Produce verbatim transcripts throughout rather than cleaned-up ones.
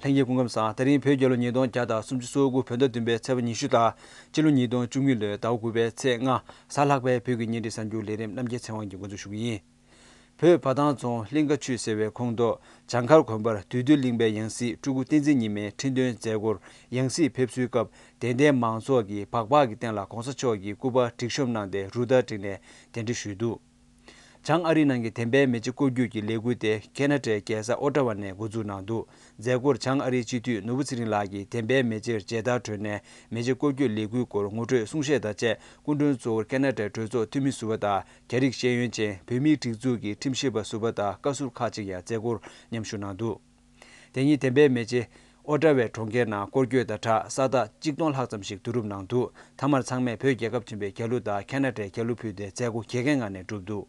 ལྷན་རྒྱས་སྐུ་ཁམས་བཟང་། དེ་རིང་བོད་རྒྱལ་ལོ་ཉིས་སྟོང་བརྒྱ་དང་སུམ་ཅུ་སོ་དགུ་བོད་ཟླ་བདུན་པའི་ཚེས་པ་ཉི་ཤུ་དང་། སྤྱི་ལོ་ཉིས་སྟོང་བཅུ་གཉིས་ལོའི་ཟླ་བ་དགུ་པའི་ཚེས་ལྔ། གཟའ་ལྷག་པའི་བོད་ཀྱི་བརྙན་འཕྲིན་གསར་འགྱུར་ལས་རིམ་རྣམ་རྒྱལ་ཚེ་དབང་གིས་འགོ་འཛུགས་ཞུ་གི་ཡིན། བོད་བ་ཐང་རྫོང་གླིང་ཁ་ཆུས་ཟེར་བའི་ཁོངས་གཏོགས་བྱང་མཁར་དགོན་པར་བདུད་འདུལ་གླིང་པའི་ཡང་སྲིད་སྤྲུལ་སྐུ་བསྟན་འཛིན་ཉི་མའི་ཁྲི་འདོན་མཛད་སྒོར་ཡང་སྲིད་ཕེབས་བསུའི་སྐབས། དད་ལྡན་མང་ཚོགས་ཀྱིས་སྦག་སྦག་གི་སྟེང་ལ་གོང་ས་མཆོག་གི་སྐུ་པར་སྒྲིག་གཤོམ་གནང་སྟེ་རུ་སྟར་བསྒྲིགས་ནས་གདན་འདྲེན་ཞུས་འདུག། བྱང་ཨ་རིའི་ནང་གི་བདེན་པའི་མེ་ལྕེ་སྐོར་སྐྱོད་ཀྱི་ལས་འགུལ་དེ་ཁེ་ན་ཌའི་རྒྱལ་ས་ཨོ་ཊ་ཝ་ནས་འགོ་འཛུགས་གནང་འདུག། མཛད་སྒོར་བྱང་ཨ་རིའི་སྤྱི་འཐུས་ནོར་བུ་ཚེ་རིང་ལགས་ཀྱིས་བདེན་པའི་མེ་ལྕེར་མཇལ་དར་གྲོལ་ནས་མེ་ལྕེ་སྐོར་སྐྱོད་ལས་འགུལ་སྐོར་ངོ་སྤྲོད་གསུང་བཤད་དང་བཅས། སྐུ་མགྲོན་གཙོ་བོར་ཁེ་ན་ཌའི་གྲོས་ཚོགས་འཐུས་མི་ཟུར་པ་དང་། རྒྱ་རིགས་ཤེས་ཡོན་ཅན། བོད་མིའི་སྒྲིག་འཛུགས་ཀྱི་ཁྲིམས་ཞིབ་པ་ཟུར་པ་དང་བཀའ་ཟུར་ཁག་ཅིག་ཡང་མཛད་སྒོར་མཉམ་ཞུགས་གནང་འདུག། དེ་ཉིན་བདེན་པའི་མེ་ལྕེ་ཨོ་ཊ་ཝའི་གྲོང་ཁྱེར་ནང་སྐོར་སྐྱོད་དང་སྦྲགས་ས་རྟགས་གཅིག་སྟོང་ལྷག་ཙམ་ཞིག་བསྡུ་རུབ་གནང་འདུག། མཐའ་མར་ཚང་མས་བོད་རྒྱལ་ཁབ་ཆེན་པོའི་རྒྱལ་གླུ་དང་ཁེ་ན་ཌའི་རྒྱལ་གླུ་ཕུལ་ཏེ་མཛད་སྒོ་རྒྱལ་ཁའི་ངང་ནས་གྲུབ་འདུག།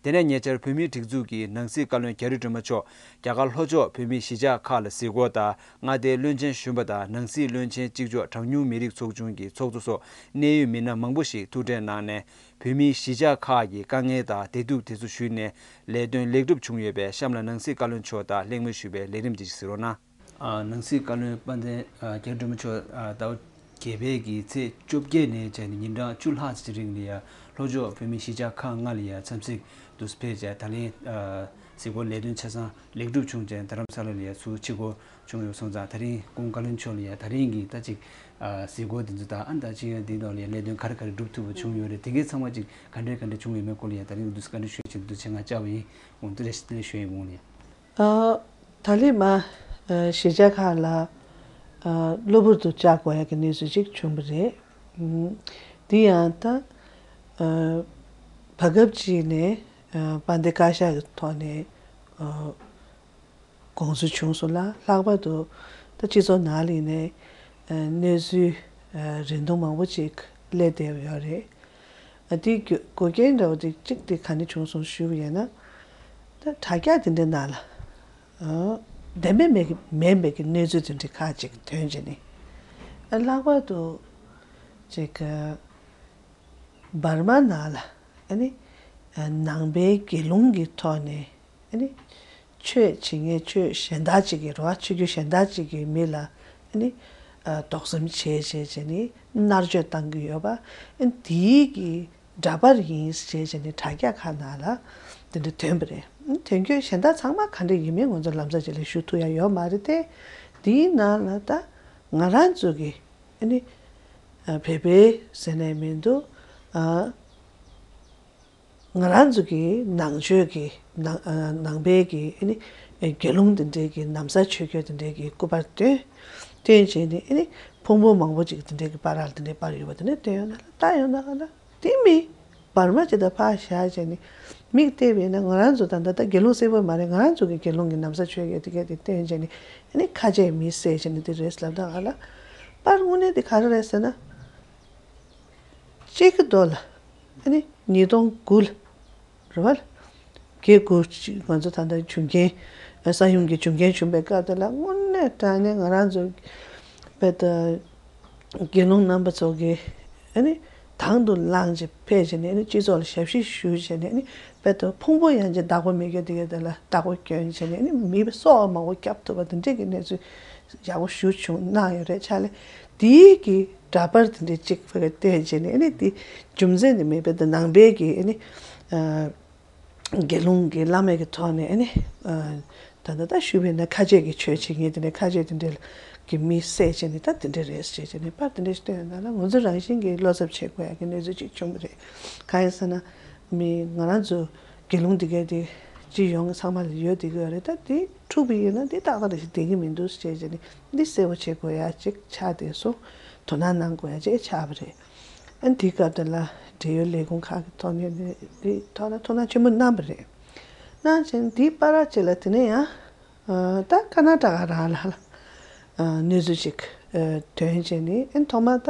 དེ་ནས་ཉེ་ཆར་བོད་མིའི་སྒྲིག་འཛུགས་ཀྱི་ནང་སྲིད་བཀའ་བློན་རྒྱ་རི་སྒྲོལ་མ་མཆོག་རྒྱ་གར་ལྷོ་ཕྱོགས་བོད་མིའི་གཞིས་ཆགས་ཁག་ལ་གཟིགས་སྐོར་དང་། མངའ་སྡེའི་བློན་ཆེན་གཞོན་པ་དང་ནང་སྲིད་བློན་ཆེན་གཅིག་ལྕོགས་གྲངས་ཉུང་མི་རིགས་ཚོགས་ཆུང་གི་ཚོགས་གཙོ་སོགས་གནད་ཡོད་མི་སྣ་མང་པོ་ཞིག་ཐུག་འཕྲད་གནང་ནས། བོད་མིའི་གཞིས་ཆགས་ཁག་གི་དཀའ་ངལ་དང་བདེ་སྡུག་དེ་ཚོ་ཞུས་ནས། ལས་དོན་ལེགས་གྲུབ་བྱུང་ཡོད་པས། གཤམ་ལ་ནང་སྲིད་བཀའ་བློན་མཆོག་དང་གླེང་མོལ་ཞུས་པའི་ལས་རིམ་དེ་ཞིག་གཟིགས་རོགས་གནང་། ཨ། ནང་སྲིད་བཀའ་བློན་དཔལ་ལྡན་ཨ་རྒྱ་རི་སྒྲོལ་མ་མཆོག་ཨ་ཟླ་བ་བརྒྱད་པའི་གི་ཚེས་བཅོ་བརྒྱད་ནས་བྱས་ནས་ཉིན་གྲངས་བཅུ་ལྷག་ཙམ་གྱི་རིང་ལ་ཡ་ལྷོ་ཕྱོགས་བོད་མིའི་གཞིས་ཆགས་ཁག་ལྔ་ལ་ཡ་འཚམས་གཟིགས་དུ་ཕེབས་བྱས། ད་ལན་ཨ་གཟིགས་སྐོར་ལས་དོན་ཆ་ཚང་ལེགས་གྲུབ་བྱུང་བྱས། རྡ་རམ་ས་ལ་ལ་ཡ་ཚུར་ཕྱིར་འགྲོ་བྱུང་ཡོད་སོང་ཙང་། ད་རིང་སྐུ་ངོ་བཀའ་བློན་མཆོག་ལ་ཡ་ད་རིང་གི་ད་ཅིག་ཨ་གཟིགས་སྐོར་དེ་ཚོ་དང་། ཨ་ད་ཅིག་ཡང་དེའི་ཐོག་ལ་ཡ་ལས་དོན་ག་རེ་ག་རེ་སྒྲུབ་ཐུབ་པ་བྱུང་ཡོད་རེད། དེ་གའི་ཚང་མ་ཅིག་ག་འདྲས་ག་འདྲས་བྱུང་ཡོད་མེད་སྐོར་ལ་ཡ་ད་རིང་འདུག་སེ་བཀའ་འདྲི་ཞུ་ཡ་ཆེད་དུ་འདུག་སེ་ང་བཅར་བ་ཡིན། འོང་དུ་རེ་ཞིག་དེ་ལས་ཞུ་ཡ་འོང་ལ་ཡ། ཨ། ད་ལན་མ་ཨ་གཞིས་ཆགས་ཁག་ལ་ཨ་གློ་བུར་དུ་བཅར་དགོས་ཡ་གི་གནས་ཚུལ་ཅིག་བྱུང་བ་རེད། ཨུམ། འདི་ཡང་ད་ཨ་བར་སྐབས་ཅིག་ནས་ཨ་དཔལ་ལྡན་བཀའ་ཤག་གི་ཐོག་ནས་ཨ་དགོངས་ཚུལ་བྱུང་སོང་ལ། ལྷག་པར་དུ་ད་སྤྱི་ཚོགས་ནང་ལ་ཡིན་ནའི་ཨ་གནས་ཚུལ་ཨ་རིམ་སྟོང་མང་པོ་ཅིག་སླེབས་བསྡད་ཡོད་རེད། ཨ་དེའི་རྒྱུ་འགོག་རྐྱེན་འདྲ་བོ་དེ་གཅིག་དེ་ག་ནས་བྱུང་སོང་ཞུས་པ་ཡིན་ན། ད་དྲ་རྒྱ་དེ་འདྲའི་ནང་ལ་ཨ་བདེན་པའི་མེད་མེད་པའི་གི་གནས་ཚུལ་དེ་འདྲའི་ཁག་ཅིག་ཐོན་བྱས་ནས། ཨ་ལྷག་པར་དུ་ཅིག་ཨ་འབར་མ་ནང་ལ་ཨ་ནི་ཨ་ནང་པའི་དགེ་སློང་གི་ཐོག་ནས་ཨ་ནི་ཆོས་བྱེད་མཁན་ཆོས་གཞན་དག་ཅིག་གི་རོ། ཆོས་བརྒྱུད་གཞན་དག་ཅིག་གི་མི་ལ་ཨ་ནི་ཨ་དོགས་ཟོན་བྱས་བྱས་བྱས་ནས་མནར་གཅོད་བཏང་གི་ཡོད་པ། ཨ་ནི་དེའི་གི་འདྲ་པར་ཡིན་ཞེས་བྱས་ནས་དྲ་རྒྱ་ཁག་ནང་ལ་དེ་འདྲ་ཐོན་པ་རེད། ཨ་ནི་དོན་འཁྱོལ་གཞན་དག་ཚང་མ་ག་འདྲ་ཡིན་མིན་ང་ཚོ་ལམ་སང་ཅིག་ལ་ཞུ་ཐུབ་ཡ་ཡོད་མ་རེད་དེ། དེའི་ནང་ལ་ད་ང་རང་ཚོ་གི་ཨ་ནི་ཨ་བོད་པའི་ཟེར་ནས་མི་འདུག། ཨ་ང་རང་ཚོ་གི་ནང་ཆོས་ཀྱི་ནང་ཨ་ནང་པའི་གི་ཨ་ནི་དགེ་སློང་དེ་འདྲའི་གི་ན་བཟའ་ཆོས་གོས་དེ་འདྲའི་གི་སྐུ་པར་སྟོན། སྟོན་བྱས་ནས་ཨ་ནི་ཕུང་པོ་མང་པོ་ཅིག་དེ་འདྲའི་གི་པར་ར་དེ་འདྲའི་པར་ཡོད་པ་དེ་འདྲ་སྟོན་ཡོང་ན་ལ། ལྟ་ཡོང་ན་ག་ལ་དེ་མི་འབར་མ་ཅིག་དང་ཕར་བཞག་བྱས་ནས་མིག་བལྟས་པས་ན། ང་རང་ཚོ་ད་ལྟ་ད་དགེ་སློང་གསལ་པོ་མ་རེད། ང་རང་ཚོ་གི་དགེ་སློང་གི་ན་བཟའ་ཆོས་གོས་དེ་གས་དེ་སྟོན་བྱས་ནས་ཨ་ནི་ཁ་རྗེས་མི་བསད་བྱས་ནས་དེ་རེད་ལབ་ད་ག་ལ། པར་དངོས་གནས་དེ་ག་རེ་རེད་ཟེར་ན། གཅིག་གི་མདོ་ལ་ཨ་ནི་ཉིས་སྟོང་དགུ་ལ་རེད་བ། བརྒྱད་དགུ་ཅིག་ང་ཚོ་ད་ལྟ་བྱུང་རྐྱེན་ས་ཡོམ་གྱི་བྱུང་རྐྱེན་བྱུང་པའི་སྐབས་དེ་ལ་དངོས་གནས་དྲང་གནས་ང་རང་ཚོ་དཔེ་ད་དགེ་སློང་རྣམ་པ་ཚོ་གིས་ཨ་ནི་དང་དུ་བླངས་བྱས་ཕེབས་བྱས་ནས་ཨ་ནི་སྤྱི་ཚོགས་ལ་ཞབས་ཕྱི་ཞུས་བྱས་ནས་ཨ་ནི་དཔེ་ད་ཕུང་པོ་ཡང་ཅིག་བདག་པོ་མེད་མཁན་དེ་གས་དེ་ལ་བདག་པོ་སྐྱོན་བྱས་ནས་ཨ་ནི་མི་སྲོག་མང་པོ་བསྐྱབས་ཐུབ་པ་དེ་འདྲས་ཀྱི་གནས་ཚུལ་ཡག་པོ་ཞེ་པོ་བྱུང་གནང་ཡོད་རེད། ཆ་ལས་དེའི་གི་འདྲ་པར་དེ་འདྲའི་གཅིག་ཕ་གི་བལྟས་བྱས་ནས་ཨ་ནི་དེ་རྒྱུ་མཚན་དེ་མེད་པའི་དེ་ནང་པའི་གི་ཨ་ནི་ཨ་དགེ་སློང་གི་བླ་མའི་གི་ཐོག་ནས་ཨ་ནི་ཨ་ད་ལྟ་ད་ཞུས་པས་ན་ཁ་ཆེ་གི་ཆོས་བྱེད་མཁན་དེ་འདྲའི་ཁ་ཆེ་དེ་འདྲའི་གི་མི་བསད་བྱས་ནས་ད་དེ་འདྲ་རེད་ཟེར་བྱས་ནས་པར་དེ་འདྲ་ཞིག་བཏོན་ཡོད་ན་ལ། ང་ཚོ་རང་བཞིན་གྱིས་བློ་འཚབ་བྱེད་དགོས་ཡ་གི་གནས་ཚུལ་ཅིག་བྱུང་བ་རེད། གང་ཡིན་ཟེར་ན་མི་ང་རང་ཚོ་དགེ་སློང་དེ་གས་དེ་སྤྱི་ཡོངས་ཚང་མ་ལ་ཡོད་དེ་གི་ཡོད་རེད། ད་དེ་འཁྲུག་པ་ཡིན་ན་དེ་ཏག་ཏག་རེ་ཞིག་བསྡད་ཀྱི་མི་འདུག་ཟེར་བྱས་ནས་འདི་གསལ་པོ་བྱེད་དགོས་ཡ་ཅིག་ཆགས་བསྡད་སོང་། དོ་སྣང་གནང་དགོས་ཡ་ཅིག་ཆགས་པ་རེད། ཨ་འདི་སྐབས་དེ་ལ་འབྲེལ་ཡོད་ལས་ཁུངས་ཁག་གི་ཐོག་ནས་ནས་འདི་ཐོག་ན་ཐུགས་སྣང་ཆེན་པོ་གནང་བ་རེད། གནང་བྱས་འདི་པར་ར་ཅིག་ལ་དེ་ནས་ཡང་ཨ་ད་ཀར་ན་ཊ་ཀ་རང་ལ་ལ་ཨ་གནས་ཚུལ་ཅིག་ཨ་ཐོན་བྱས་ནས་ཨ་ཐོག་མར་ད་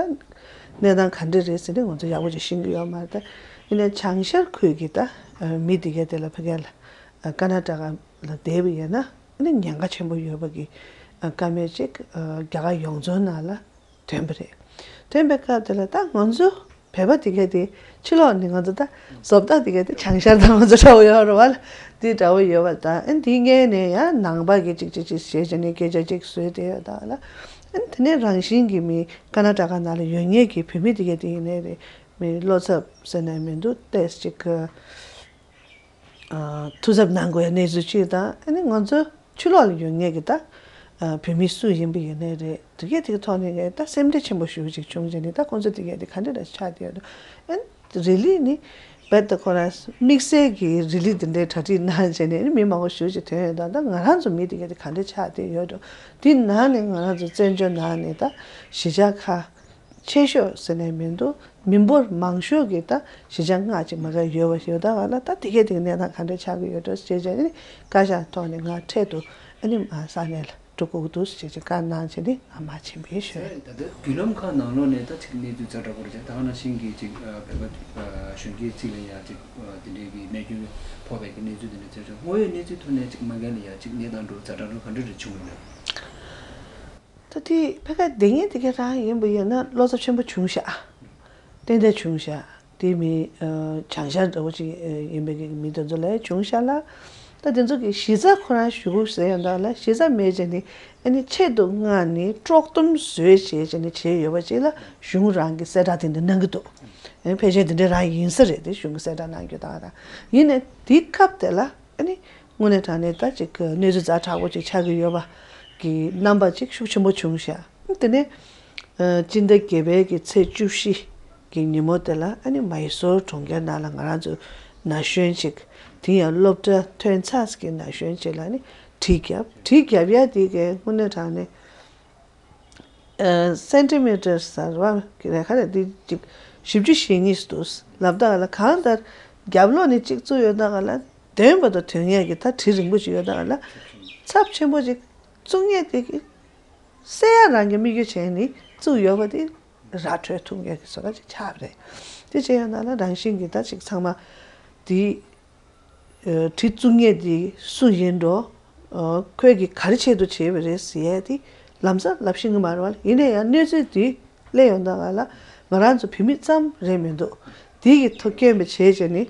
གནས་སྟངས་ག་འདྲ་རེད་ཟེར་ནས་ང་ཚོ་ཡག་པོ་ཅིག་ཤེས་ཀྱི་ཡོད་མ་རེད། ད་ཡིན་ནའི་བྱང་ཤར་ཁུལ་གྱི་ད་ཨ་མི་འདི་གས་དེ་ལ་ཕ་གི་ལ་ཨ་ཀར་ན་ཊ་ཀ་ལ་བསྡད་པ་ཡིན་ན་ཨ་ནི་ཉེན་ཁ་ཆེན་པོ་ཡོད་པ་གི་ཨ་བཀའ་མོལ་ཅིག་ཨ་རྒྱ་གར་ཡོངས་རྫོགས་ནང་ལ་ཐོན་པ་རེད། ཐོན་པའི་སྐབས་དེ་ལ་ད་ང་ཚོ་ བོད་པ་དེ་གས་དེ་ཕྱི་ལོགས་ནས་ང་ཚོ་ད་བཟོ་ལྟ་དེ་གས་དེ་བྱང་ཤར་དང་ང་ཚོ་འདྲ་བོ་ཡོད་རེད་བ་ལ། དེ་འདྲ་བོ་ཡོད་བ་ད་ཨ་ནི་དེའི་སྔོན་ནས་ཡང་ནང་པ་གི་ཅིག་ཅིག་ཅིག་བྱས་བྱས་ནས་སྐད་ཆ་ཅིག་བཟོས་དེ་ཡོད་ད་ལ། ཨ་ནི་དེ་ནས་རང་བཞིན་གྱི་མི་ཀར་ན་ཊ་ཀ་ནང་ལ་ཡོད་མཁན་གྱི་བོད་མི་དེ་གས་དེ་ཡིན་ནའི་རེད། མི་བློ་འཚབ་ཟེར་ནའི་མི་འདུག་ཏོག་ཙམ་ཅིག་གི་ཨ་ཐུགས་འཚབ་གནང་དགོས་ཡ་གནས་ཚུལ་གཅིག་དང་ཨ་ནི་ང་ཚོ་ཕྱི་ལོགས་ལ་ཡོད་མཁན་གྱི་ད་ཨ་བོད་མི་སུ་ཡིན་པ་ཡིན་ནའི་རེད། དེ་གས་དེ་གི་ཐོག་ནས་ངས་ད་སེམས་ཁྲལ་ཆེན་པོ་ཞེ་པོ་ཅིག་བྱུང་བྱས་ནས་ད་ཁོང་ཚོ་དེ་གས་དེ་ག་འདྲ་འདྲ་ཆགས་བསྡད་ཡོད་འདུག་ཨ་ནི་རི་ལི་ནི་རྦད་དེ་ཁོ་རང་དམིགས་བསལ་གྱི་རི་ལི་དེ་འདྲའི་གྲ་སྒྲིག་གནང་བྱས་ནས་ཨ་ནི་མི་མང་པོ་ཞེ་པོ་ཅིག་ཐོན་ཡོད་འདུག་ད་ང་རང་ཚོ་མི་དེ་གས་དེ་ག་འདྲ་ཆགས་བསྡད་ཡོད་འདུག་དེ་ནང་ནས་ང་རང་ཚོ་བཙན་བྱོལ་ནང་ནས་ད་གཞིས་ཆགས་ཁག་ཆེ་ཤོས་ཟེར་ནས་མི་འདུག་མི་འབོར་མང་ཤོས་ཀྱི་ད་གཞིས་ཆགས་ལྔ་ཅིག་མ་ག་ཡོད་པ་ཡོད་ད་ག་ལ། ད་དེ་གས་དེ་གི་གནས་སྟངས་ག་འདྲ་ཆགས་ཀྱི་ཡོད་འགྲོ་ཞེས་བྱས་ནས་བཀའ་ཤག་ཐོག་ནས་ང་འཕྲལ་དུ་ཨ་ནི་ས་གནས་ལ་འགྲོ་དགོས་ཀྱི་འདུག་ཞེས་བཀའ་གནང་བྱས་ནས་ང་མར་ཕྱིན་པ་ཡིན་ཞུ། ད་ལྟ་བརྒྱུད་ལམ་ཁག་ནང་ལོགས་ནས་ད་ཅིག་གནས་ཚུལ་ཛ་དྲག་པོ་རེད་ད་ག་ནང་བཞིན་གྱི་ཅིག་བོད་པ་གཞོན་སྐྱེས་ཅིག་ལ་ཡ་ཅིག་དེ་འདྲའི་གི་རྨས་སྐྱོན་ཕོག་པའི་གི་གནས་ཚུལ་དེ་འདྲ་ཚོད་ཅིག་དངོས་ཡོད་གནས་ཚུལ་ཐོག་ནས་ཅིག་མ་འགལ་ལ་ཡ་ཅིག་གནས་སྟངས་འགྲོ་ཛ་དྲག་འགྲོ་ག་འདྲ་རེ་བྱུང་ཡོད་ན། ད་དེ་ཕ་ག་བསྡད་མཁན་དེ་ག་རང་ཡིན་པ་ཡིན་ན་བློ་འཚབ་ཆེན་པོ་བྱུང་ཤག་ཏན་ཏན་བྱུང་ཤག་དེ་མི་བྱང་ཤར་འདྲ་བོ་ཅིག་ཡིན་པའི་གི་མི་དེ་ཚོ་ལ་བྱུང་ཤག་ལ། ད་དེ་ཚོ་གི་གཞི་རྩ་ཁོ་རང་ཞུ་དགོས་ཟེར་ཡོང་ད་ལ་གཞི་རྩ་མེད་བྱས་ནས་ཨ་ནི་ཆེད་དུ་མངགས་ནས་དཀྲོག་གཏམ་བཟོས་བྱས་བྱས་ནས་བྱས་ཡོད་པ་ཅིག་ལ་གཞུང་རང་གི་གསལ་བསྒྲགས་དེ་འདྲ་གནང་གི་འདུག་ཨ་ནི་ཕལ་ཆེར་དེ་འདྲ་རང་ཡིན་ས་རེད་དེ་གཞུང་གི་གསལ་བསྒྲགས་གནང་རྒྱུ་དང་ར་ཡིན་ནས་དེའི་སྐབས་དེ་ལ། ཨ་ནི་དངོས་གནས་དྲང་གནས་ད་ཅིག་གནས་ཚུལ་ཛ་དྲག་པོ་ཅིག་ཆགས་ཀྱི་ཡོད་པ་གི་རྣམ་པ་ཅིག་ཤུགས་ཆེན་པོ་བྱུང་ཤག་དེ་ནས་ཨ་སྤྱི་ཟླ་བརྒྱད་པའི་གི་ཚེས་བཅུ་བཞི་གི་ཉིན་མོ་དེ་ལ་ཨ་ནི་མ་ཡི་སོར་གྲོང་ཁྱེར་ནང་ལ་ང་རང་ཚོ་ན་གཞོན་ཅིག་དེ་ཡང་སློབ་གྲྭ་ཐོན་ཚར་གི་ན་གཞོན་ཅིག་ལ་ནི་གྲི་བརྒྱབ། གྲི་བརྒྱབ་ཡ་དེ་གའི་དངོས་གནས་དྲང་གནས་ཨ་སེན་ཊི་མི་ཊར་ཟེར་བ་གི་རེད་ཁ་རེད་དེ་ཅིག་བཞི་བཅུ་ཞེ་གཉིས་འདུག་ལབ་ད་ག་ལ་གང་ལྟར་རྒྱབ་ལོགས་ནས་གཅིག་བཙུགས་ཡོད་ད་ག་ལ་འདོན་པ་དང་དོན་ཡས་ཀྱི་ད་གྲི་རིང་པོ་ཅིག་ཡོད་ད་ག་ལ་ཚབས་ཆེན་པོ་ཅིག་བཙུགས་ངེས་དེ་གི་སེ་ཡ་རང་གི་དམིགས་ཡུལ་བྱས་ནས་བཙུགས་ཡོད་པ་དེ་ར་འཕྲོད་ཐུབ་ངེས་ཀྱི་བཟོ་འདྲ་ཅིག་ཆགས་པ་རེད། དེ་བྱས་ཡོད་ན་ལ་རང་བཞིན་གྱི་ད་ཅིག་ཚང་མ་དེ་ཨ་གྲི་བཙུགས་མཁན་དེ་སུ་ཡིན་འགྲོ། ཨ་ཁོས་ཀྱིས་ག་རེ་ཆེད་དུ་བྱས་པ་རེད་ཟེར་ཡས་དེ་ལམ་སང་ལབ་ཤེས་ཀྱི་མ་རེད་བ། ཡིན་ན་ཡང་གནས་ཚུལ་དེ་སླེབས་ཡོང་དུས་ང་ལ་ང་རང་ཚོ་བོད་མི་ཙམ་རེད་མི་འདུག་དེ་གི་ཐོག་སྐྱོན་པ་བྱས་བྱས་ནས་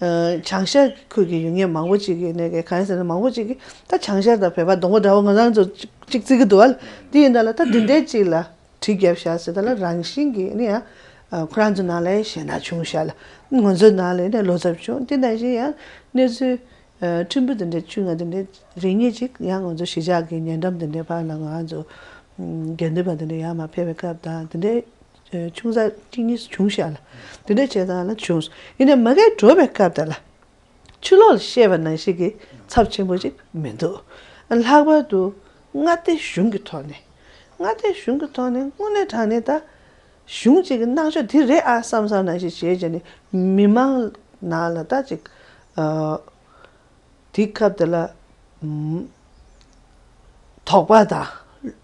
ཨ་བྱང་ཤར་ཁུལ་གྱི་ཡུལ་ངོས་མང་པོ་ཅིག་གིས་ནས་གང་ཟེར་ན་མང་པོ་ཅིག་གིས་ད་བྱང་ཤར་དང་བོད་པ་གདོང་པ་འདྲ་བོ་ང་རང་ཚོ་ཅིག་བརྩི་གི་འདུག་བ། དེ་ཡིན་ད་ལ་ད་འདི་འདྲའི་ཅིག་ལ། གྲི་བརྒྱབ་ཤག་ཟེར་ད་ལ་རང་བཞིན་གྱིས་ནི་ཡང་ཁོ་རང་ཚོ་ནང་ལ་ཞེད་སྣང་བྱུང་ཤག་ལ་ང་ཚོའི་ནང་ལ་ནི་བློ་འཚབ་བྱུང་། དེ་ནང་བཞིན་ཡང་གནས་ཚུལ་ཨ་ཕྲན་བུ་དེ་འདྲ་བྱུང་ང་དེ་འདྲ་རེ་གཉིས་ཅིག་ཡང་ང་ཚོ་གཞིས་ཆགས་ཀྱི་ཉེ་འགྲམ་དེ་འདྲའི་བར་ལ་ང་ཚོ་ཨམ་དགེ་འདུན་པ་དེ་འདྲ་ཡར་མར་ཕེབས་པའི་སྐབས་དང་དེ་འདྲའི་ཨ་ཆུང་ཙག་གཅིག་གཉིས་བྱུང་ཤག་ལ་དེ་འདྲ་བྱས་ཙང་ལ་བྱུང་། ཡིན་ནའི་མ་གིར་འགྲོ་བའི་སྐབས་དེ་ལ། ཕྱི་ལོགས་ལ་བཤད་པ་ནང་བཞིན་གྱི་ཚབས་ཆེན་པོ་ཅིག་མི་འདུག་ལྷག་པར་དུ་མངའ་སྡེ་གཞུང་གི་ཐོག་ནས་མངའ་སྡེ་གཞུང་གི་ཐོག་ནས་དངོས་གནས་དྲང་གནས་ད་གཞུང་གཅིག་གི་གནང་ཕྱོགས་འདི་རེད་ཨ་བསམ་བསམ་ནང་བཞིན་བྱས་བྱས་ནས་མི་མང་ནང་ལ་ད་ཅིག་ཨ་དེའི་སྐབས་དེ་ལ་ཨམ་དོགས་པ་དང་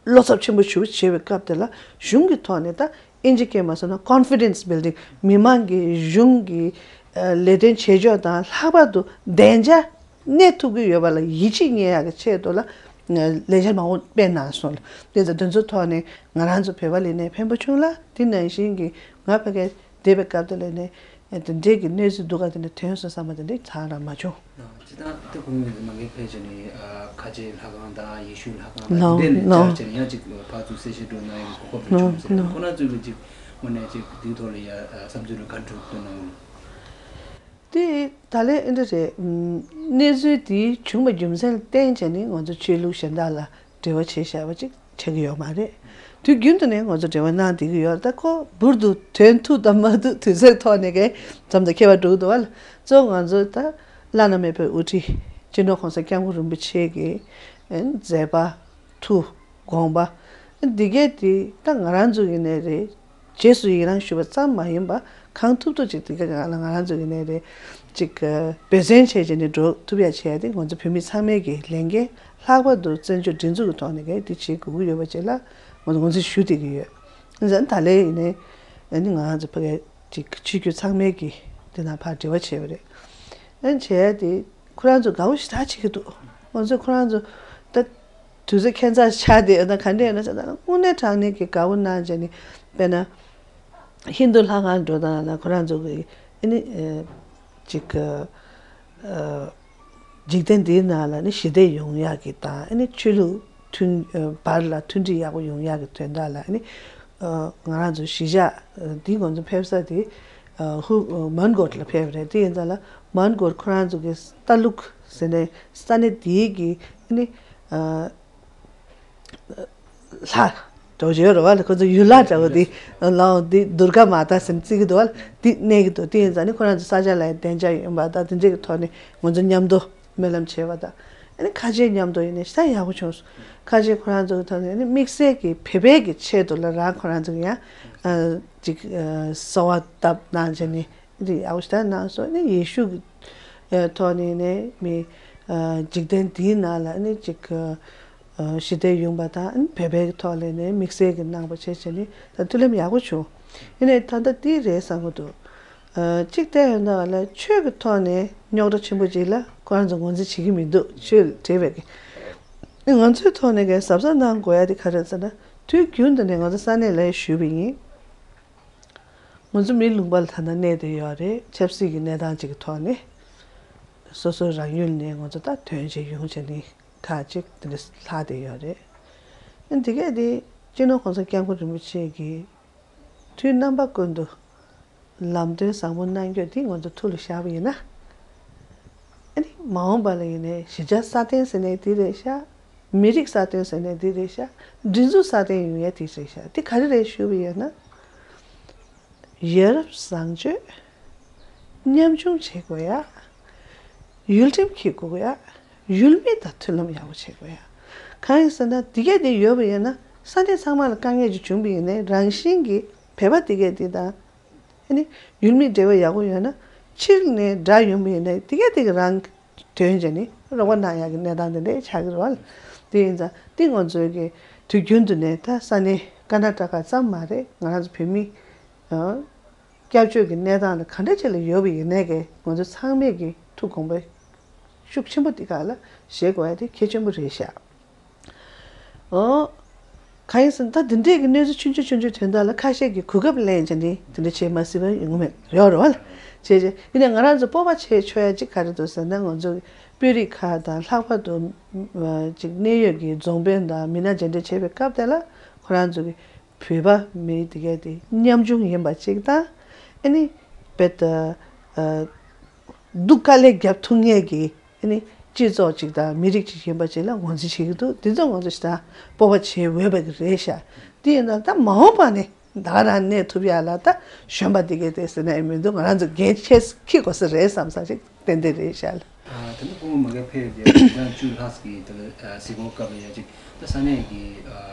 བློ་འཚབ་ཆེན་པོ་ཞེ་པོ་བྱེད་པའི་སྐབས་དེ་ལ་གཞུང་གི་ཐོག་ནས་ད་ཨིན་ཇི་སྐད་མ་སོང་ན་confidence building མི་མང་གི་གཞུང་གི་ཨ་ལས་དོན་བྱེད་ཕྱོགས་དང་ལྷག་པར་དུ་བདེ་འཇགས་གནས་ཐུབ་ཀྱི་ཡོད་པ་ལ་ཡིད་ཆེས་རྙེད་ཡག་གི་ཆེད་དུ་ལ་ལས་འཆར་མང་པོ་སྤེལ་གནང་སོང་ལ། དེ་ཚོ་དེ་ཚོའི་ཐོག་ནས་ང་རང་ཚོ་བོད་པ་ལ་ནས་ཕན་པོ་བྱུང་ལ། དེ་ནང་བཞིན་གྱི་ང་ཕ་གིར་བསྡད་པའི་སྐབས་དེ་ལ་ནས་དེ་འདྲའི་གི་གནས་ཚུལ་སྡུག་ག་དེ་འདྲ་ཐོན་སོང་བསམ་པ་དེ་འདྲ་ཚང་ར་མ་བྱུང་། ཅི་ལྟར་དེ་ཁོང་གིས་མ་གིར་ཕེབས་བྱས་ནས་ཁ་ཆེ་ལྷ་ཁང་དང་ཡེ་ཤུ་ལྷ་ཁང་དང་དེ་འདྲའི་ལ་བཅར་བྱས་ནས་ཡང་ཅིག་ཕར་ཚུར་གསལ་བཤད་སྒྲོག་གནང་ཡག་གི་གོ་སྐབས་རེ་བྱུང་ཟེར་ན་ཁོང་རྣམ་ཚོས་ལ་ཅིག་དངོས་གནས་ཅིག་དེའི་ཐོག་ལ་ཡ་བསམ་ཚུལ་རེ་ག་འདྲ་བཏོན་གནང་ཡོད། དེ་ད་ལན་ཨེ་འདྲ་རེད། གནས་ཚུལ་དེ་བྱུང་བའི་རྒྱུ་མཚན་ལ་བརྟེན་བྱས་ནས་ང་ཚོ་ཆོས་ལུགས་གཞན་དག་ལ་འབྲེལ་བ་བྱས་བཞག་པ་ཅིག་ཆགས་ཀྱི་ཡོད་མ་རེད། དུས་རྒྱུན་དུ་ནས་ང་ཚོ་འབྲེལ་བ་གནང་བསྡད་ཀྱི་ཡོད་རེད། ད་ཁོ་འབུར་དུ་ཐོན་ཐུབ་དང་མ་ཐུབ་དུས་ཚོད་ཐོག་ནས་གས་མཚམས་དང་ཁྱད་པར་འགྲོ་གི་འདུག་བ་ལ། གཙོ་བོ་ང་ཚོ་ད་བླ་ན་མེད་པའི་དབུ་ཁྲིད་སྤྱི་ནོར་༸གོང་ས་༸སྐྱབས་མགོན་རིན་པོ་ཆེ་གི་མཛད་པ། ཐུགས་དགོངས་པ། འདི་གས་དེ་ད་ང་རང་ཚོ་ཡིན་ནའི་རེད། རྗེས་སུ་ཡི་རང་ཞུ་བ་ཙམ་མ་ཡིན་པ་གང་ཐུབ་ཐུབ་ཅིག་འདི་གས་ང་ལ་ང་རང་ཚོ་ཡིན་ནའི་རེད། ཅིག་འབད་བརྩོན་བྱས་བྱས་ནས་འགྲོ་ཐུབ་ཡ་བྱས་ཏེ་ང་ཚོ་བོད་མི་ཚང་མའི་གི་ལས་འགན་ལྷག་པར་དུ་བཙན་བྱོལ་སྒྲིག་འཛུགས་ཀྱི་ཐོག་ནས་གས་དེ་བྱེད་དགོས་ཀྱི་ཡོད་པ་ཅིག་ལ་ང་ཚོ་ངོས་འཛིན་ཞུ་བསྡད་ཀྱི་ཡོད། ད་ལན་ཡིན་ནའི་ཨ་ནི་ང་རང་ཚོ་ཕ་གི་ཅིག་ཆོས་བརྒྱུད་ཚང་མའི་གི་དེ་ན་ཕར་འབྲེལ་བ་བྱས་པ་རེད། ཨ་ནི་བྱས་ཏེ་ཁོ་རང་ཚོ་དགའ་བོ་ཞེ་དྲག་བྱེད་ཀྱི་འདུག་ང་ཚོས་ཁོ་རང་ཚོ་ད་དུས་ཚོད་ཁྱད་མཚར་ཆགས་ཏེ་ཡོད་ན་ག་འདྲ་ཡོད་ན་ཟེར་ན་དངོས་གནས་དྲང་གནས་ཀྱི་དགའ་བོ་གནང་བྱས་ནས་དཔེར་ན་ ཧིན་རྡུ་ལྷ་ཁང་འགྲོ་སྟངས་ལ་ཁོ་རང་ཚོ་གི་ཨ་ནི་ཅིག་འཇིག་རྟེན་འདིའི་ནང་ལ་ནི་ཞི་བདེ་ཡོང་ཡག་གི་དང་ཨ་ནི་ཆོས་ལུགས་མཐུན་བར་ལ་མཐུན་སྒྲིལ་ཡག་པོ་ཡོང་ཡག་གི་དོན་དག་ལ་ཨ་ནི་ང་རང་ཚོ་གཞིས་ཆགས་འདི་ང་ཚོ་ཕེབས་ས་དེ་ཧུ་མོན་གྷོར་ལ་ཕེབས་རེད། དེ་ཡིན་ཙང་ལ་མོན་གྷོར་ཁོ་རང་ཚོ་གི་ཏ་ལུག་ཟེར་ནས་ས་གནས་དེའི་གི་ཨ་ནི། ལྷ་འདྲ་བོ་ཅིག་ཡོད་རེད་བ། ལ་ཁོ་ཚོ་ཡུལ་ལྷ་འདྲ་བོ་དེ་ལའོ་དེ་དུར་ག་མ་ཏཱ་ཟེར་ནས་བརྩི་གི་འདུག་བ། དེ་གནས་ཀྱི་འདུག་དེ་ཡིན་ཙང་ནི་ཁོ་རང་ཚོ་ས་ཆ་ལ་ཡང་བདེ་འཇགས་ཡོད་པ་དང་དེ་འདྲས་ཀྱི་ཐོག་ནས་ང་ཚོ་མཉམ་དུ་སྨོན་ལམ་བྱས་པ་དང་ཨ་ནི་ཁ་ཆེ་མཉམ་དུ་ཡིན་ནས་ད་ཡག་པོ་བྱུང་སོང་། ཁ་ཆེ་ཁོ་རང་ཚོ་གི་ཐོག་ནས་ནི་དམིགས་བསལ་གྱི་བོད་པའི་གི་ཆེད་དུ་ལ་རང་ཁོ་རང་ཚོ་གི་ཡང་ཅིག་གསོལ་བ་བཏབ་གནང་བྱས་ནས། འདི་ཡག་པོ་ཞེ་དྲག་གནང་སོང་། ཨ་ནི་ཡེ་ཤུ་གི་ཐོག་ནས་ནས་མི་འཇིག་རྟེན་འདིའི་ནང་ལ་ཨ་ནི་ཅིག་ཞི་བདེ་ཡོང་པ་དང་ཨ་ནི་བོད་པའི་ཐོག་ལ་ནས་དམིགས་བསལ་གྱི་གནང་པ་བྱས་བྱས་ནས་ད་མཐུན་ལམ་ཡག་པོ་བྱུང་། ཡིན་ནའི་ད་ལྟ་འདི་རེད་བསམ་གྱི་འདུག་གཅིག་བལྟས་ཡོང་ད་ལ་ཆོས་ཀྱི་ཐོག་ནས་རྙོག་དྲ་ཆེན་པོ་ཅིག་ལ་ཁོ་རང་ཚོ་ངོས་འཛིན་བྱེད་ཀྱི་མི་འདུག་ཆོས་ལ་འབྲེལ་བའི་གི་ང་ཚོའི་ཐོག་ནས་གི་གཟབ་གཟབ་གནང་དགོས་ཡ་དེ་ག་རེ་ཟེར་ན་དུས་རྒྱུན་དུ་ནས་ང་ཚོ་ས་གནས་ལ་ཞུས་པ་ཡིན། ང་ཚོ་མི་ལུང་པ་ལ་ད་ལྟ་གནས་བསྡད་ཡོད་རེད། ཆབ་སྲིད་ཀྱི་གནས་སྟངས་ཅིག་གི་ཐོག་ནས་སོ་སོའི་རང་ཡུལ་ནས་ང་ཚོ་ད་ཐོན་བྱས་ཡོང་བྱས་ནས་ཁག་ཅིག་དེ་འདྲ་ལྷག་བསྡད་ཡོད་རེད། ཨ་འདི་གས་དེ་སྤྱི་ནོར་༸གོང་ས་༸སྐྱབས་མགོན་རིན་པོ་ཆེ་གིས་དུས་རྣམ་པ་ཀུན་ཏུ་ལམ་སྟོན་བཟང་པོ་གནང་རྒྱུ་དེ་ང་ཚོ་ཐུགས་ལ་བཞག་པ་ཡིན་ན། ཨ་ནི་མ་འོངས་པ་ལ་ཡིན་ནའི་གཞིས་ཆགས་སྲ་བརྟན་ཟེར་ནའི་དེ་རེད་ཤག་མི་རིགས་སྲ་བརྟན་ཟེར་ནའི་དེ་རེད་ཤག་སྒྲིག་འཛུགས་སྲ་བརྟན་ཡོང་ཡ་དེ་རེད་ཤག་དེ་ག་རེ་རེད་ཞུ་བ་ཡིན་ན། ཡ་རབས་བཟང་སྤྱོད། ཉམ་ཆུང་བྱེད་དགོས་ཡ། ཡུལ་ཁྲིམས་འཁྱེར་དགོས་ཡ། ཡུལ་མི་དང་མཐུན་ལམ་ཡག་པོ་བྱེད་དགོས་ཡ། གང་ཡིན་ཟེར་ན་དེ་གས་དེ་ཡོད་པ་ཡིན་ན་ས་གནས་ཚང་མ་ལ་དཀའ་ངལ་ཅིག་བྱུང་བ་ཡིན་ནའི་རང་བཞིན་གྱིས་བོད་པ་དེ་གས་དེ་དང་། ཨ་ནི་ཡུལ་མི་འབྲེལ་བ་ཡག་པོ་ཡོད་ན་ཕྱིར་ནས་དགྲ་ཡོང་བ་ཡིན་ན་དེ་གས་དེ་གས་རང་དོན་བྱས་ནས་རོགས་པ་གནང་ཡག་གི་གནས་སྟངས་དེ་འདྲ་ཆགས་ཀྱི་རེད་བ། དེ་ཡིན་ཙང་དེ་ང་ཚོའི་གི་དུས་རྒྱུན་དུ་ནས་ད་ས་གནས་ཀར་ན་ཊ་ཀ་ཙམ་མ་རེད། ང་རང་ཚོ་བོད་མི་སྐྱབས་བཅོལ་གྱི་གནས་སྟངས་ལ་ག་འདྲ་ཅིག་ལ་ཡོད་པ་ཡིན་ནའི་གི་ང་ཚོ་ཚང་མས་གི་ཐུགས་དགོངས་པ་ཤུགས་ཆེན་པོ་འདི་ག་ལ་བཞེས་དགོས་ཡ་དེ་གལ་ཆེན་པོ་རེད་ཤག་ཨོ། གང་ཡིན་ཟེར་ན་ད་འདི་འདྲས་ཀྱི་གནས་ཚུལ་ཆུང་ཆུང་ཆུང་ཆུང་དོན་དག་ལ་ཁ་ཤས་ཀྱིས་གོ་སྐབས་ལེན་བྱས་ནས་འདི་འདྲ་བྱེད་མ་སྲིད་པ་ཡོང་མེད་ཡོད་རེད་བ་ལ། བྱས་བྱས་ཡིན་ནའི་ང་རང་ཚོ་སྤོབས་པ་བྱེད་ཆོག་ཡ་གཅིག་ག་རེ་འདུག་ཟེར་ན་ང་ཚོ་དཔོན་རིགས་ཁག་དང་ལྷག་པར་དུ་ཅིག་གནད་ཡོད་ཀྱི་རྫོང་དཔོན་དང་མི་སྣ་མཇལ་འཕྲད་བྱེད་པའི་སྐབས་དེ་ལ་ཁོ་རང་ཚོ་གི་བོད་པ་མི་དེ་གས་དེ་ཉམ་ཆུང་ཡིན་པ་གཅིག་དང་ཨ་ནི་དཔེ་ད། སྡུག་དཀའ་ལས་རྒྱབ་ཐུབ་མཁན་གྱི་ཨ་ནི་སྤྱི་ཚོགས་ཅིག་དང་མི་རིགས་ཅིག་ཡིན་པ་ཅིག་ལ་ངོས་འཛིན་བྱེད་ཀྱི་འདུག་དེ་ཚོ་ང་ཚོ་ཞེ་དྲག་སྤོབས་པ་བྱེད་འོས་པ་གི་རེད་ཤག་དེ་ཡིན་ན་ད་མ་འོངས་པ་ནས་ད་ག་རང་གནས་ཐུབ་ཡ་ལ་ད་གཞོན་པ་དེ་གས་དེ་ཟེར་ན་ཡང་མི་འདུག་ང་རང་ཚོ་འགན་ཆེ་འཁྱེར་དགོས་ས་རེད་བསམ་ས་ཅིག་ཏན་ཏན་རེད་ཤག་ལ། ད་ལྟ་སྐུ་ངོ་མ་གིར་ཕེབས་ཏེ་ཟླ་བཅུ་ལྷག་གི་ད་ལྟ་གཟིགས་སྐོར་སྐབས་ལ་ཡ་ཅིག་ད་ས་གནས་ཀྱི་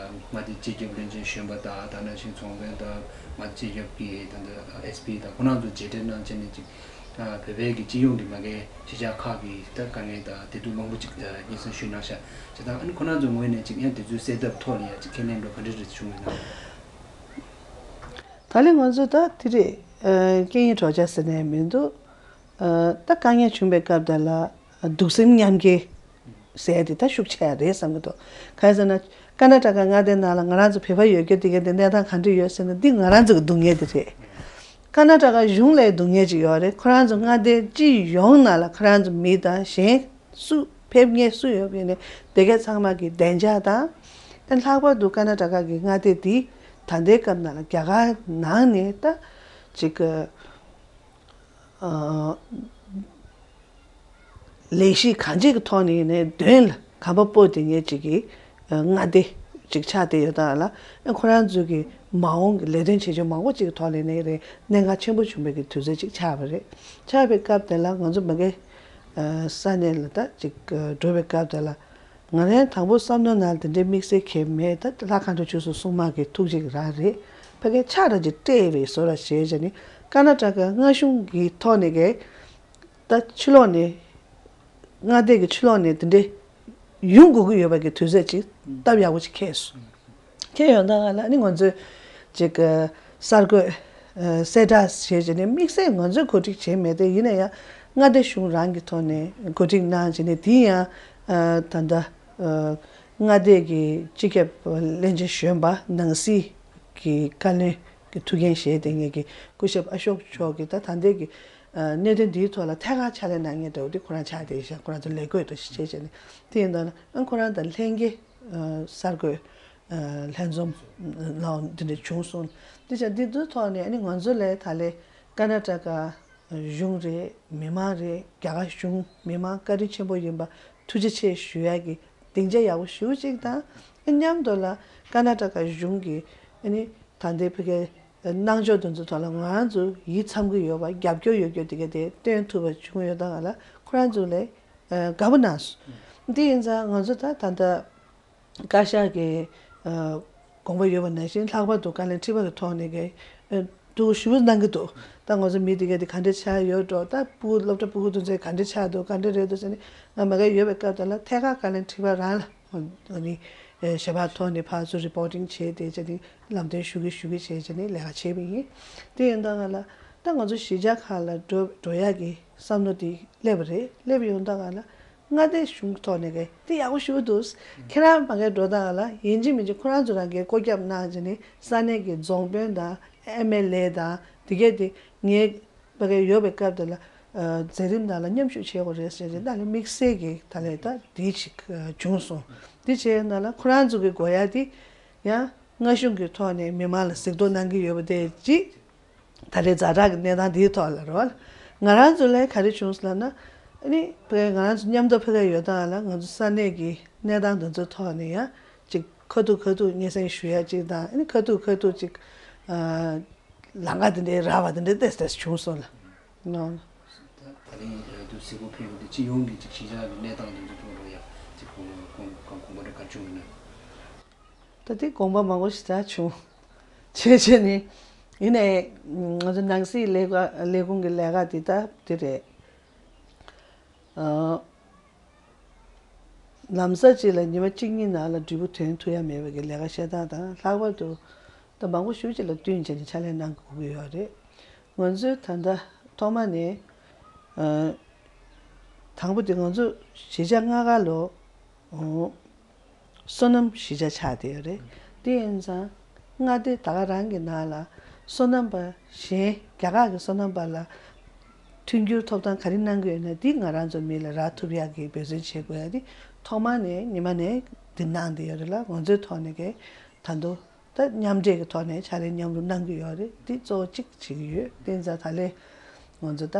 མངའ་སྡེ་སྤྱི་ཁྱབ་བློན་ཆེན་གཞོན་པ་དང་ད་ནང་བཞིན་ཚོང་དཔོན་དང་མངའ་སྡེ་སྤྱི་ཁྱབ་ཀྱི་ད་ལྟ་ཨེས་པི་དང་ཁོ་རང་ཚོ་མཇལ་འཕྲད་གནང་བྱས་ནས་ཅིག་ད་བོད་པའི་གི་སྤྱི་ཡོངས་ཀྱི་མ་གི་གཞིས་ཆགས་ཁག་གི་ད་དཀའ་ངལ་དང་བདེ་སྡུག་མང་པོ་ཅིག་སྙན་སེང་ཞུས་གནང་ཤག་བྱས་ཙང་ཨ་ནི་ཁོ་རང་ཚོའི་ངོས་ནས་ཅིག་ཡང་དེ་ཚོའི་སེལ་ཐབས་ཐོག་ལ་ཡང་ཅིག་ཁས་ལེན་འགྲོ་ག་འདྲ་རེ་བྱུང་ཡོད་ན། ད་ལན་ང་ཚོ་ད་དེ་རེད། སྐད་གཉིས་གྲོགས་ཆ་ཟེར་ནས་མི་འདུག་ད་དཀའ་ངལ་བྱུང་བའི་སྐབས་དེ་ལ་གདུང་སེམས་མཉམ་སྐྱེད་ཟེར་ཡ་དེ་ད་ཤུགས་ཆེ་ཡ་རེད་བསམ་གྱི་འདུག་གང་ཡིན་ཟེར་ན་ཀར་ན་ཊ་ཀ་མངའ་སྡེའི་ནང་ལ་ང་རང་ཚོ་བོད་པ་ཡོད་རྒྱུ་དེ་ག་དེ་གནས་སྟངས་ག་འདྲ་ཡོད་ཟེར་ན་འདི་ང་རང་ཚོ་གི་སྡུག་བསྔལ་དེ་རེད། ཀར་ན་ཊ་ཀ་གཞུང་ལ་སྡུག་བསྔལ་ཅིག་ཡོད་རེད། ཁོ་རང་ཚོ་མངའ་སྡེ་སྤྱི་ཡོངས་ནང་ལ་ཁོ་རང་ཚོ་མི་དང་གཞན་སུ་ཕེབས་མཁན་སུ་ཡོད་པ་ཡིན་ནའི་དེ་གའི་ཚང་མ་གི་བདེ་འཇགས་དང་། ཨ་ལྷག་པར་དུ་ཀར་ན་ཊ་ཀ་གི་མངའ་སྡེ་འདི་ད་ལྟའི་སྐབས་ནང་ལ་རྒྱ་གར་ནང་ནས་ད་ཅིག་ཨ། ལས་གཞི་གང་ཅིའི་ཐོག་ནས་ཡིན་ནའི་དོན་ལ་གོམ་པ་སྤོ་བསྡད་མཁན་ཅིག་གི་མངའ་སྡེ་ཅིག་ཆགས་བསྡད་ཡོད་ད་ལ། ཁོ་རང་ཚོའི་གི་མ་འོངས་ཀྱི་ལས་དོན་བྱེད་ཕྱོགས་མང་པོ་ཅིག་གི་ཐོག་ལ་ནས་རེད། གནད་འགག་ཆེན་པོ་བྱུང་བའི་གི་དུས་ཚོད་ཅིག་ཆགས་པ་རེད། ཆགས་པའི་སྐབས་དེ་ལ་ང་ཚོ་མ་གི་ས་གནས་ལ་ད་ཅིག་འགྲོ་བའི་སྐབས་དེ་ལ་ང་རང་དང་པོ་བསམ་བློ་ནང་དེ་འདྲའི་དམིགས་བསལ་གང་མེད། ད་ལྷ་ཁང་དུ་ཆུ་སོ་སྲུང་མ་གི་ཐུགས་རྗེ་གི་རང་རེད། ཕ་གི་ཕྱག་ར་ཅིག་སྤྲད་པའི་བཟོ་འདྲ་བྱས་བྱས་ནས་ཀར་ན་ཊ་ཀ་མངའ་གཞུང་གི་ཐོག་ནས་གི་ད་ཕྱི་ལོགས་ནས་མངའ་སྡེ་གི་ཕྱི་ལོགས་ནས་དེ་འདྲའི་ཡོང་དགོས་ཀྱི་ཡོད་པ་གི་དུས་ཚོད་ཅིག་སྟབས་ཡག་པོ་ཅིག་འཁེལ་སོང་། འཁེལ་ཡོང་ད་ག་ལ་ནི་ང་ཚོས་ཅིག་གསར་འགོད་གསལ་བསྒྲགས་བྱས་བྱས་ནས་དམིགས་བསལ་ང་ཚོས་གོ་སྒྲིག་བྱས་མེད་དེ། ཡིན་ན་ཡང་མངའ་སྡེ་གཞུང་རང་གི་ཐོག་ནས་གོ་སྒྲིག་གནང་བྱས་ནས་དེ་ཡང་ད་ལྟ་མངའ་སྡེ་གི་སྤྱི་ཁྱབ་བློན་ཆེན་གཞོན་པ་ནང་སྲིད་ཀྱི་བཀའ་བློན། གི་ཐུགས་འགན་བཞེས་བསྡད་མཁན་གྱི་སྐུ་ཞབས་ཨ་ཤོག་མཆོག་གིས་ད་ད་ལྟའི་གི་ཨ་གནད་དོན་འདིའི་ཐོག་ལ་ཐད་ཀར་ཕྱག་ལས་གནང་མཁན་འདྲ་བོ་དེ་ཁོ་རང་ཆགས་བསྡད་ཤག་ཁོ་རང་ཚོ་ལས་བགོས་འདྲ་ཞིག་བྱས་བྱས་ནས། དེ་ཡིན་ད་ན་ཨ་ཁོ་རང་དང་ལྷན་རྒྱས་ཨ་གསར་འགོད་ཨ་ལྷན་འཛོམས་ལའང་འདི་འདྲ་བྱུང་སོང་། དེ་བྱས་འདི་ཚོའི་ཐོག་ནས་ཨ་ནི་ང་ཚོ་ལས་ད་ལས་ཀར་ན་ཊ་ཀ་གཞུང་རེད། མི་མང་རེད། རྒྱ་གར་གཞུང་མི་མང་བཀའ་དྲིན་ཆེན་པོ་ཡིན་པ་ཐུགས་རྗེ་ཆེ་ཞུ་ཡ་གི་སྡིངས་ཆ་ཡག་པོ་ཞེ་པོ་ཅིག་དང་། ཨ་མཉམ་དུ་ལ་ཀར་ན་ཊ་ཀ་གཞུང་གི་ཨ་ནི་ད་ལྟའི་ཕ་གིའི་གནང་ཕྱོགས་དེ་ཚོའི་ཐོག་ལ་ང་རང་ཚོ་ཡིད་ཚིམ་གྱི་ཡོད་པ། རྒྱབ་སྐྱོར་ཡོད་རྒྱུ་དེ་ག་དེ་སྟོན་ཐུབ་པ་བྱུང་ཡོད་ད་ག་ལ་ཁོ་རང་ཚོ་ལས་དགའ་པོ་གནང་སོང་། དེ་ཡིན་ཙང་ང་ཚོ་ད་ད་ལྟ་བཀའ་ཤག་གི་ཨ་དགོངས་པ་ཡོད་པ་ནང་བཞིན་ལྷག་པར་དུ་བཀའ་བློན་ཁྲི་པ་གི་ཐོག་ནས་གི་ཨ་ཐུགས་ཞུ་གནང་གི་འདུག་ད་ང་ཚོ་མི་དེ་ག་དེ་ག་འདྲ་ཆགས་ཡོད་འགྲོ། ད་སྤུ་སློབ་གྲྭ་སྤུ་གུ་དེ་ཚོ་ག་འདྲ་ཆགས་འདུག་ག་འདྲ་རེད་འདུག་ཟེར་ནས་ང་མ་གི་ཡོད་པའི་སྐབས་དེ་ལ་ཐད་ཀར་བཀའ་བློན་ཁྲི་པ་རང་ལ་ཨ་ནི་ཞལ་པར་ཐོག་ནས་ཕར་ཚུར་རི་པོ་ཊིང་བྱས་ཏེ་བྱས་ནས་ལམ་སྟོན་ཞུ་གི་ཞུ་གི་བྱས་བྱས་ནས་ལས་ཀ་བྱས་པ་ཡིན། དེ་ཡིན་ད་ག་ལ་ད་ང་ཚོ་གཞིས་ཆགས་ཁག་ལ་འགྲོ་འགྲོ་ཡག་གི་བསམ་བློ་དེ་སླེབས་པ་རེད། སླེབས་ཡོང་ད་ག་ལ་མངའ་སྡེ་གཞུང་གི་ཐོག་ནས་གི་དེ་ཡག་པོ་ཞེ་པོ་འདུག་ཁྱེད་རང་མ་གི་འགྲོ་ད་ག་ལ་ཡིན་གཅིག་མིན་གཅིག་ཁོ་རང་ཚོ་རང་གིས་བཀོད་ཁྱབ་གནང་བྱས་ནས་ས་གནས་ཀྱི་རྫོང་དཔོན་དང་ཨེམ་ཨེལ་ཨེ་དང་དེ་གས་དེ་ངའི་ཕ་གི་ཡོད་པའི་སྐབས་དེ་ལ་ཨ་མཛད་རིམ་ནང་ལ་མཉམ་ཞུགས་བྱེད་དགོས་རེད་ཟེར་བྱས་ད་ལས་དམིགས་བསལ་གྱི་ད་ལས་ད་དེ་ཅིག་ཨ་བྱུང་སོང་། དེ་བྱས་ན་ལ་ཁོ་རང་ཚོ་གི་དགོས་ཡ་དེ་ཡང་མངའ་གཞུང་གི་ཐོག་ནས་མི་མང་ལ་གཟིགས་རྟོག་གནང་གི་ཡོད་པ་དེ་ཅིག་ད་ལས་ཛ་དྲག་གི་གནས་སྟངས་དེའི་ཐོག་ལ་རེད་བ། ང་རང་ཚོ་ལ་ག་རེ་བྱུང་སོང་ལབ་ན། ཨ་ནི་ཕ་གི་ང་རང་ཚོ་མཉམ་དུ་ཕ་གི་ཡོད་སྟངས་ལ་ང་ཚོ་ས་གནས་ཀྱི་གནས་སྟངས་དེ་ཚོའི་ཐོག་ནས་ཡང་ཅིག་ཁ་ཐུག་ཁ་ཐུག་སྙན་སེང་ཞུ་ཡ་ཅིག་དང་། ཨ་ནི་ཁ་ཐུག་ཁ་ཐུག་ཅིག་ཨ་ལམ་ཁ་དེ་འདྲའི་རག་པ་དེ་འདྲའི་ཏོག་ཙམ་བྱུང་སོང་ལ། ནོ། ད་ད་རིང་ཡ་དུ་སི་པོ་ཕེབས་པ་དེ་སྤྱི་ཡོངས་ཀྱི་ཅིག་གཞིས་ཆགས་ཀྱི་གནས་སྟངས་དེ་ཚོ་ཐོག་ལ་ཡ་ཅིག་དགོངས་དགོངས་དགོངས་པ་འདྲ་ག་རེ་བྱུང་ཡོད་ན། ད་དེ་དགོངས་པ་མང་པོ་ཞེ་དྲག་བྱུང་། བྱས་བྱས་ནི། ཡིན་ནའི་ང་ཚོ་ནང་སྲིད་ལས་ཀ་ལས་ཁུངས་ཀྱི་ལས་ཀ་དེ་ད་དེ་རེད། ཨ། ལམ་སང་ཅིག་ལ་ཉི་མ་གཅིག་གཉིས་ནང་ལ་འབྲས་བུ་ཐོན་ཐུབ་ཡ་མེད་པའི་གི་ལས་ཀ་བཤད་སྟངས་དང་། ལྷག་པར་དུ་ད་མང་པོ་ཞེ་པོ་ཅིག་ལ་བསྟུན་བྱས་ནས་ཕྱག་ལས་གནང་དགོས་ཀྱི་ཡོད་རེད། ང་ཚོས་ད་ལྟ་ཐོག་མ་ནས་ཨ། དང་པོ་དེ་ང་ཚོ་གཞིས་ཆགས་ལྔ་ཀ་ལོ། ཨོ། སོ་ནམ་གཞིས་ཆགས་ཆགས་བསྡད་ཡོད་རེད། དེ་ཡིན་ཙང་མངའ་སྡེ་ད་ག་རང་གི་ནང་ལ་སོ་ནམ་པ་གཞན་རྒྱ་གར་གྱི་སོ་ནམ་པ་ལ་མཐུན་འགྱུར་ཐོབ་ཐང་ག་རེ་གནང་གི་ཡོད་ན་འདི་ང་རང་ཚོ་མི་ལ་རག་ཐུབ་ཡག་གི་འབད་བརྩོན་བྱེད་དགོས་ཡ་འདི་ཐོག་མ་ནས་ཉི་མ་ནས་འདི་གནང་བསྡད་ཡོད་རེད་ལ། ང་ཚོའི་ཐོག་ནས་གི་ད་དུང་ད་མཉམ་འབྲེལ་གྱི་ཐོག་ནས་ཕྱག་ལས་མཉམ་རུབ་གནང་གི་ཡོད་རེད། འདི་གཙོ་བོ་གཅིག་བྱེད་ཀྱི་ཡོད། དེ་ཡིན་ཙང་ད་ལས་ང་ཚོ་ད་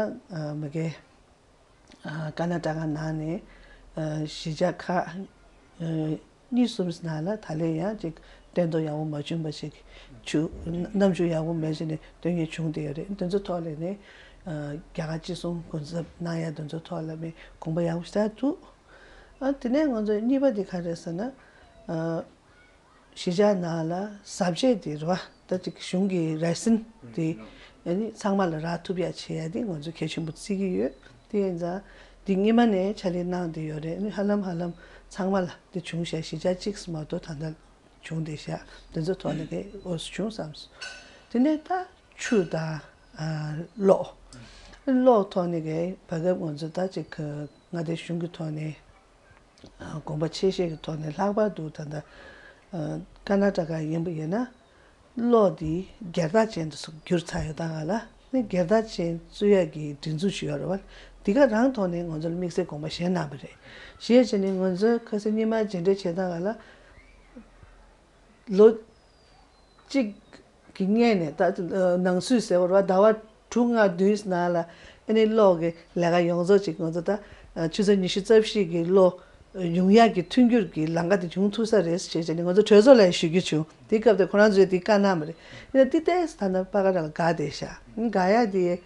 མ་གི་ཀར་ན་ཊ་ཀ་ནང་ནས་གཞིས་ཆགས་ཁག་གཉིས་གསུམ་ནང་ལ་ད་ལན་ཡང་ཅིག་བསྟན་ཐོག་ཡག་པོ་མ་བྱུང་བ་ཞིག་བྱུང་། རྣམ་འགྱུར་ཡག་པོ་མེད་ཞིག་ནས་སྟོན་མཁན་བྱུང་བསྡད་ཡོད་རེད། དེ་ཚོ་ཐོག་ལ་ནས་རྒྱ་གར་ཅི་གསུང་གོ་འཛབ་གནང་ཡ་དེ་ཚོ་ཐོག་ལ་མི་དགོངས་པ་ཡག་པོ་ཞིག་འདུག་ཨ་དེ་ནས་ང་ཚོ་གཉིས་པ་དེ་ག་རེད་ཟེར་ན། གཞིས་ཆགས་ནང་ལ་ཟབ་ཆས་དེ་རེད་བ། ད་ཅིག་གཞུང་གི་ར་སིན་དེ་ཨ་ནི་ཚང་མ་ལ་རག་ཐུབ་ཡ་བྱེད་ཡ་དེ་ང་ཚོ་གལ་ཆེན་པོ་བརྩི་གི་ཡོད། དེ་ཡིན་ཙང་དེ་སྔོན་མ་ནས་ཕྱག་ལས་གནང་བསྡད་ཡོད་རེད། ཨ་ནི་ཧ་ལམ་ཧ་ལམ་ཚང་མ་ལ་དེ་བྱུང་ཤག་གཞིས་ཆགས་གཅིག་མ་གཏོགས་ད་ལྟ་བྱུང་བསྡད་ཤག་དེ་ཚོ་ཐོག་ནས་གི་འོས་སུ་བྱུང་བསམ་སོང་། དེ་ནས་ད་ཆུ་དང་གློག་གློག་ཐོག་ནས་གི་བར་སྐབས་ང་ཚོ་ད་ཅིག་མངའ་སྡེ་གཞུང་གི་ཐོག་ནས། དགོངས་པ་ཆེ་བཞེས་ཀྱི་ཐོག་ནས་ལྷག་པར་དུ་ད་ལྟ་ཀར་ན་ཊ་ཀ་ཡིན་པ་ཡིན་ན་གློག་འདི་སྒེར་བདག་ཅན་དུ་གྱུར་ཚར་ཡོད་ད་ག་ལ། ནི་སྒེར་བདག་ཅན་བཙུགས་ཡག་གི་སྒྲིག་འཛུགས་ཤིག་ཡོད་རེད་བ། འདི་ག་རང་ཐོག་ནས་ང་ཚོ་ལ་དམིགས་བསལ་དགོངས་པ་བཞེས་གནང་བ་རེད། བཞེས་བྱས་ནས་ང་ཚོས་ཁ་སང་ཉི་མ་མཇལ་འཕྲད་བྱེད་སྟངས་ག་ལ། ལོ་གཅིག་གི་སྔོན་ནས་ད་ནང་སུས་ཟེར་བ་རེད་བ། ཟླ་བ་དྲུག་ལྔ་བདུན་ནང་ལ་ཨ་ནི་གློག་གི་ལས་ཀ་ཡོངས་རྫོགས་ཅིག་ང་ཚོ་ད་ཆུ་ཚོད་ཉི་ཤུ་རྩ་བཞི་གི་གློག་ཡོང་ཡག་གི་མཐུན་འགྱུར་གྱི་ལམ་ཁ་དེ་བྱུང་ཐུབ་ས་རེད་ཅེས་བྱས་ནས་ང་ཚོ་གྲོས་ཚོགས་ལ་ཞུ་རྒྱུ་བྱུང་། དེའི་སྐབས་དེ་ཁོ་རང་ཚོས་དེ་བཀའ་གནང་བ་རེད། ཡིན་ན་དེ་ཏོག་ཙམ་ད་ལྟ་པ་ག་རང་ལ་འགག་བསྡད་ཤག་འགག་ཡག་དེ་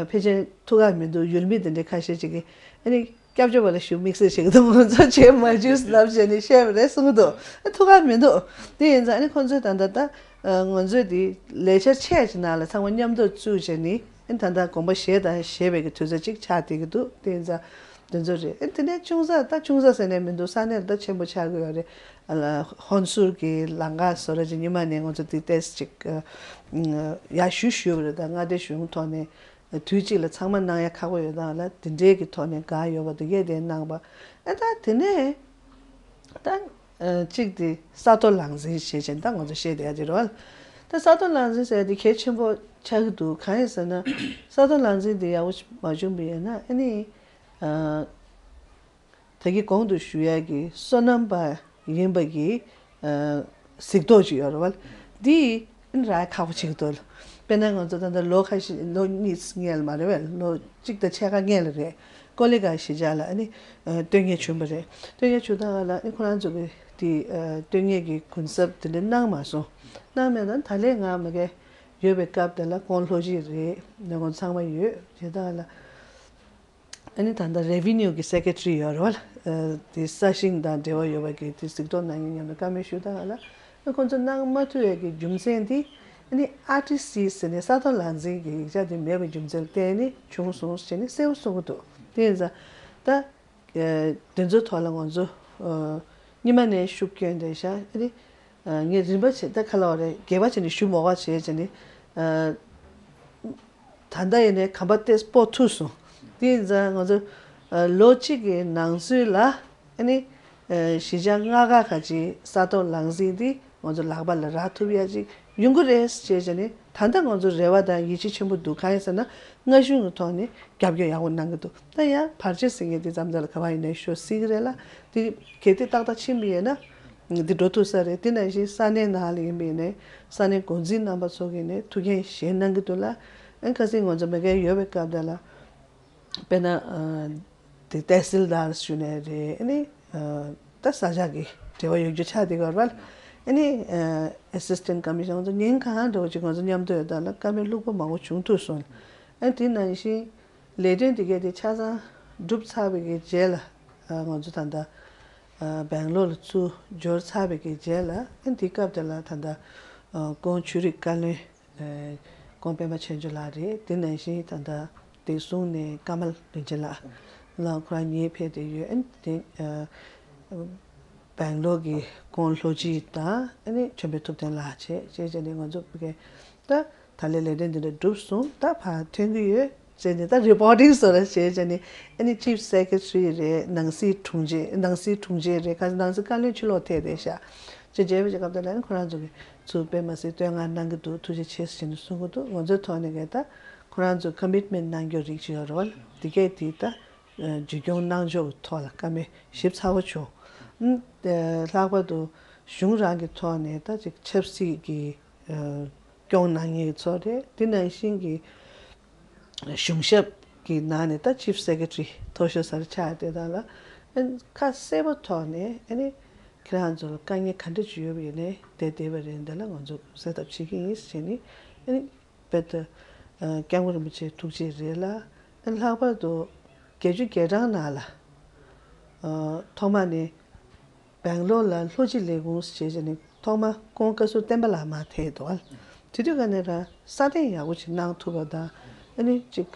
ཕལ་ཆེར་ཐུགས་ཁག་མི་འདུག་ཡུལ་མི་དེ་འདྲའི་ཁ་ཤས་ཅིག་གིས་ཨ་ནི། སྐྱབས་བཅོལ་བ་ལ་ཞུ་དམིགས་བསལ་བྱེད་ཀྱི་འདུག་ང་ཚོ་བྱེད་མ་བཅུག་ལབ་བྱས་ནས་བཤད་པ་རེད་གསུང་གི་འདུག་ཨ་ཐུགས་ཁག་མི་འདུག་དེ་ཡིན་ཙང་ཨ་ནི་ཁོང་ཚོས་ད་ལྟ་ད་ང་ཚོས་དེ་ལས་འཆར་ཆེ་ཞིག་ནང་ལ་ཚང་མ་མཉམ་དུ་བཙུགས་བྱས་ནས་ཨ་ནི་ད་ལྟ་དགོངས་པ་བཞེས་དང་བཞེས་པའི་གི་དུས་ཚོད་ཅིག་ཆགས་བསྡད་ཀྱི་འདུག་དེ་ཡིན་ཙང་དེ་ཚོ་རེད། ཨ་ནི་དེ་ནས་ཆུང་ས་ད་ཆུང་ས་ཟེར་ནས་མི་འདུག་ས་གནས་ལ་ད་ཆེན་པོ་ཆགས་ཀྱི་ཡོད་རེད། ཨ་ལ་ཧོན་སུར་གྱི་ལམ་ཁ་བཟོ་འདྲ་ཅིག་ཉི་མ་ནས་ང་ཚོ་དེ་ཏོག་ཙམ་ཅིག་ཡར་ཞུ་ཞུས་པ་རེད། ད་མངའ་སྡེ་གཞུང་ཐོག་ནས། དུས་གཅིག་ལ་ཚང་མ་གནང་ཡ་ཁག་པོ་ཡོད་སྟངས་ལ་དེ་འདྲའི་གི་ཐོག་ནས་དགའ་ཡོད་པ་དེ་གས་དེ་གནང་པ། ཨ་ད་དེ་ནས་ད་གཅིག་དེ་ས་མཐོ་ལམ་འཛིན་བྱེད་བྱས་ད་ང་ཚོ་བཤད་བསྡད་ཡ་དེ་རེད་བ། ད་ས་སྟོང་ལག་འཛིན་ཟེར་ཡ་དེ་གལ་ཆེན་པོ་ཆགས་ཀྱི་འདུག་གང་ཡིན་ཟེར་ན། ས་སྟོང་ལག་འཛིན་དེ་ཡག་པོ་མ་བྱུང་བ་ཡིན་ན་ཨ་ནི། ཨ། ད་གིན་གོང་དུ་ཞུ་ཡ་གི་སོ་ནམ་པ་ཡིན་པ་གི། ཨ། གཟིགས་རྟོག་ཅིག་ཡོད་རེད་བ། འདི་ཨ་ནི་རག་ཁག་པོ་ཆགས་ཀྱི་འདུག་དཔེར་ན་ང་ཚོ་ད་ལྟ་ལོ་ཁ་ཤས་ལོ་གཉིས་སྔོན་ལ་མ་རེད་བས། ལོ་གཅིག་དང་ཕྱེད་ཀ་སྔོན་ལ་རེད། ཀོ་ལི་གྷལ་གཞིས་ཆགས་ལ་ཨ་ནི། ཨ། བསྟོད་གཉེར་བྱུང་བ་རེད། བསྟོད་གཉེར་བྱུང་ད་ག་ལ་ཨ་ནི་ཁོ་རང་ཚོ་གི་དེ། ཨ། བསྟོད་གཉེར་གྱི་གུན་གསབ་དེ་འདྲ་གནང་མ་སོང་། གནང་མེད་ན་ད་ལས་ང་མ་གི་ཡོད་པའི་སྐབས་དེ་ལ་ཀོང་ལྷོ་སྤྱི་རེད། ནང་ཁོང་ཚང་མ་ཡོད་རེད། ད་ག་ལ་ཨ་ནི་ད་ལྟ་རེ་ཝི་ནིའུ་གི་སེ་ཀེ་ཊི་རི་ཡོད་རེད་བ། ཨ། དེ་ས་ཞིང་དང་འབྲེལ་བ་ཡོད་པ་གི་དེ་གཟིགས་རྟོག་གནང་མཁན་མཉམ་དུ་བཀའ་མོལ་ཞུས་ད་ག་ལ། ཨ། ཁོང་ཚོ་གནང་མ་ཐུབ་པའི་གི་རྒྱུ་མཚན་དེ་ཨ་ནི་ཨར་ཊི་སི་ཟེར་ནས་ས་སྟོང་ལག་འཛིན་གྱི་ཡིག་ཆ་དེ་མེད་པའི་རྒྱུ་མཚན་ལ་བརྟེན་ནས་བྱུང་སོང་ཟེར་ནས་གསལ་པོ་གསུང་གི་འདུག་དེ་ཡིན་ཙང་ད། ཨ། དེ་ཚོའི་ཐོག་ལ་ང་ཚོ། ཨ། སྔོན་མ་ནས་ཤུགས་བསྐྱོན་བསྡད་ཤག་ཨ་ནི། ཨ། ངས་རིམ་པ་བྱས་ད་ག་ལབ་དགོས་རེད། རྒྱས་པ་བྱས་ནས་ཞུ་མ་དགོས་པ་བྱས་བྱས་ནས། ཨ། ད་ལྟ་ཡིན་ནའི་གོམ་པ་ཏོག་ཙམ་སྤོ་ཐུབ་སོང་། དེ་ཡིན་ཙང་ང་ཚོ། ཨ། ལོ་གཅིག་གི་ནང་ཚུད་ལ་ཨ་ནི། ཨ། གཞིས་ཆགས་ལྔ་ཀ་ཁ་ཅིག་ས་སྟོང་ལག་འཛིན་དེ་ང་ཚོ་ལག་པ་ལ་རག་ཐུབ་ཡ་ཅིག་ཡོང་གི་རེད་ཅེས་བྱས་ནས། ད་ལྟ་ང་ཚོ་རེ་བ་དང་ཡིད་ཆེས་ཆེན་པོ་འདུག་གང་ཡིན་ཟེར་ན། སྔ་གཞུག་གི་ཐོག་ནས་རྒྱབ་སྐྱོར་ཡག་པོ་གནང་གི་འདུག་ད་ཡང་བར་ཆད་ཟེར་མཁན་དེ་མཚམས་མཚམས་ལ་ག་པར་ཡིན་ནའི་ཤོར་སྲིད་ཀྱི་རེད་ལ། དེ་གལ་ཏེ་ཏག་ཏག་ཕྱིན་པ་ཡིན་ན་འདི་འགྲོ་ཐུབ་ས་རེད། དེ་ནང་བཞིན་ས་གནས་ནང་ལ་ཡིན་པ་ཡིན་ནའི་ས་གནས་འགོ་འཛིན་རྣམ་པ་ཚོ་གིས་ནས་ཐུགས་འགན་བཞེས་གནང་གི་འདུག་ལ། ཨ། ཁ་སང་ང་ཚོ་མ་གི་ཡོད་པའི་སྐབས་དེ་ལ། དཔེར་ན། ཨ། དེ་ཏེ་སིལ་དཱར་ཞུ་ནས་རེད། ཨ་ནི། ཨ། ད་ས་ཆ་གི་འབྲེལ་བ་ཡོད་རྒྱུ་ཆགས་བསྡད་ཡོད་རེད་བ། ཨ་ནི། ཨ། ཨེ་སིས་ཊེན་ཊི་ཀོ་མི་ཤི་ནར་ཚོ་ཉིན་གང་འདྲ་བོ་ཅིག་ང་ཚོ་མཉམ་དུ་ཡོད་དུས་ལ་བཀའ་མོལ་ལྷུག་པོ་མང་པོ་བྱུང་ཐུབ་སོང་། ཨ་ནི་དེ་ནང་བཞིན་ལས་དོན་དེ་གས་དེ་ཆ་ཚང་གྲུབ་ཚར་བའི་གི་རྗེས་ལ། ཨ། ང་ཚོ་ད་ལྟ། ཨ། སྦེང་ལོར་ལ་ཚུར་འབྱོར་ཚར་བའི་གི་རྗེས་ལ། ཨ་ནི་དེ་སྐབས་དེ་ལ་ད་ལྟ། ཨ། ཀོང་ཆོས་རིག་བཀའ་བློན། ཨ། ཀོང་པད་མ་ཆོས་འབྱོར་ལགས་རེད། དེ་ནང་བཞིན་ད་ལྟ་བདེ་སྲུང་ནས་ཀརྨ་རིན་ཆེན་ལགས་ལ་ཁོ་རང་ཉིད་ཕེབས་བསྡད་ཡོད། ཨ་ནི་དེ། ཨ། སྦེང་ལོར་གྱི་ཀོང་ལྷོ་སྤྱི་དང་ཨ་ནི་ཆོས་འཕེལ་ཐུབ་བསྟན་ལགས་བྱས་བྱས་བྱས་ནས་ང་ཚོ་ཕ་གིར་ད་ད་ལས་ལས་དོན་འདི་འདྲ་གྲུབ་སོང་། ད་ཕར་ཐོན་གྱི་ཡོད་ཟེར་ནས་ད་རི་པོར་ཊིང་བཟོ་འདྲ་བྱས་བྱས་ནས། ཨ་ནི་ཅིབ་སེ་ཀེ་ཊི་རི་རེད། ནང་སྲིད་དྲུང་ཆེ། ནང་སྲིད་དྲུང་ཆེ་རེད། ཁ་ནང་སྲིད་བཀའ་བློན་ཕྱིར་ལོག་ཐེབས་བསྡད་ཤག་ཅེས་བྱས་པའི་སྐབས་དེ་ལ་ནི་ཁོ་རང་ཚོ་གིས་ཚུར་དཔེ་མ་སྲིད་བསྟོད་བསྔགས་གནང་གི་འདུག་ཐུགས་རྗེ་ཆེ་ཟེར་ནས་གསུང་གི་འདུག་ང་ཚོའི་ཐོག་ནས་གས་ད་ཁོ་རང་ཚོ་ཀོ་མིཊ་མེནཊ་གནང་རྒྱུ་རིགས་ཅིག་ཡོད་རེད་བ། དེ་གས་དེ་ད་ཨ་བརྒྱུད་སྐྱོང་གནང་ཕྱོགས་ཀྱི་ཐོག་ལ་བཀའ་མོལ་ཞིབ་ཚགས་པོ་བྱུང་། ཨ། ལྷག་པར་དུ་གཞུང་རང་གི་ཐོག་ནས་ད་ཅིག་ཆབ་སྲིད་ཀྱི་ཨ་སྐྱོང་གནང་མཁན་ཚོ་རེད། དེ་ནང་བཞིན་གྱི་གཞུང་ཞབས་ཀྱི་ནང་ནས་ད་ཅིབ་སེ་ཀེ་ཊི་རི་མཐོ་ཤོས་སར་ཆགས་དེ་དག་ལ་ཨ་ཁ་གསལ་པོ་ཐོག་ནས་ཨ་ནི་ཁྱེད་རང་ཚོ་ལ་དཀའ་ངལ་ག་འདྲ་ཅིག་ཡོད་པ་ཡིན་ནའི་བསྡད་བསྡད་པ་རེད། འདི་ལ་ང་ཚོ་སེལ་ཐབས་བྱེད་ཀྱི་ཡིན་ཟེར་ནས། ཨ་ནི་དཔེར་ན་ཨ་སྐྱབས་མགོན་རིན་པོ་ཆེ་ཐུགས་རྗེ་རེད་ལ། ཨ་ནི་ལྷག་པར་དུ་བརྒྱད་ཅུ་གྱ་གྲངས་ནང་ལ་ཨ་ཐོག་མ་ནས་སྦེང་ལོར་ལ་ལྷོ་སྤྱི་ལས་ཁུངས་ཞེས་བྱས་ནས་ཐོག་མ་ཀོང་བཀའ་ཟུར་བསྟན་པ་ལགས་མར་ཐད་འདུག་བ། དེ་དུས་ག་ནས་ར་སྲ་བརྟན་ཡག་པོ་ཅིག་གནང་ཐུབ་པ་དང་། ཨ་ནི་ཅིག་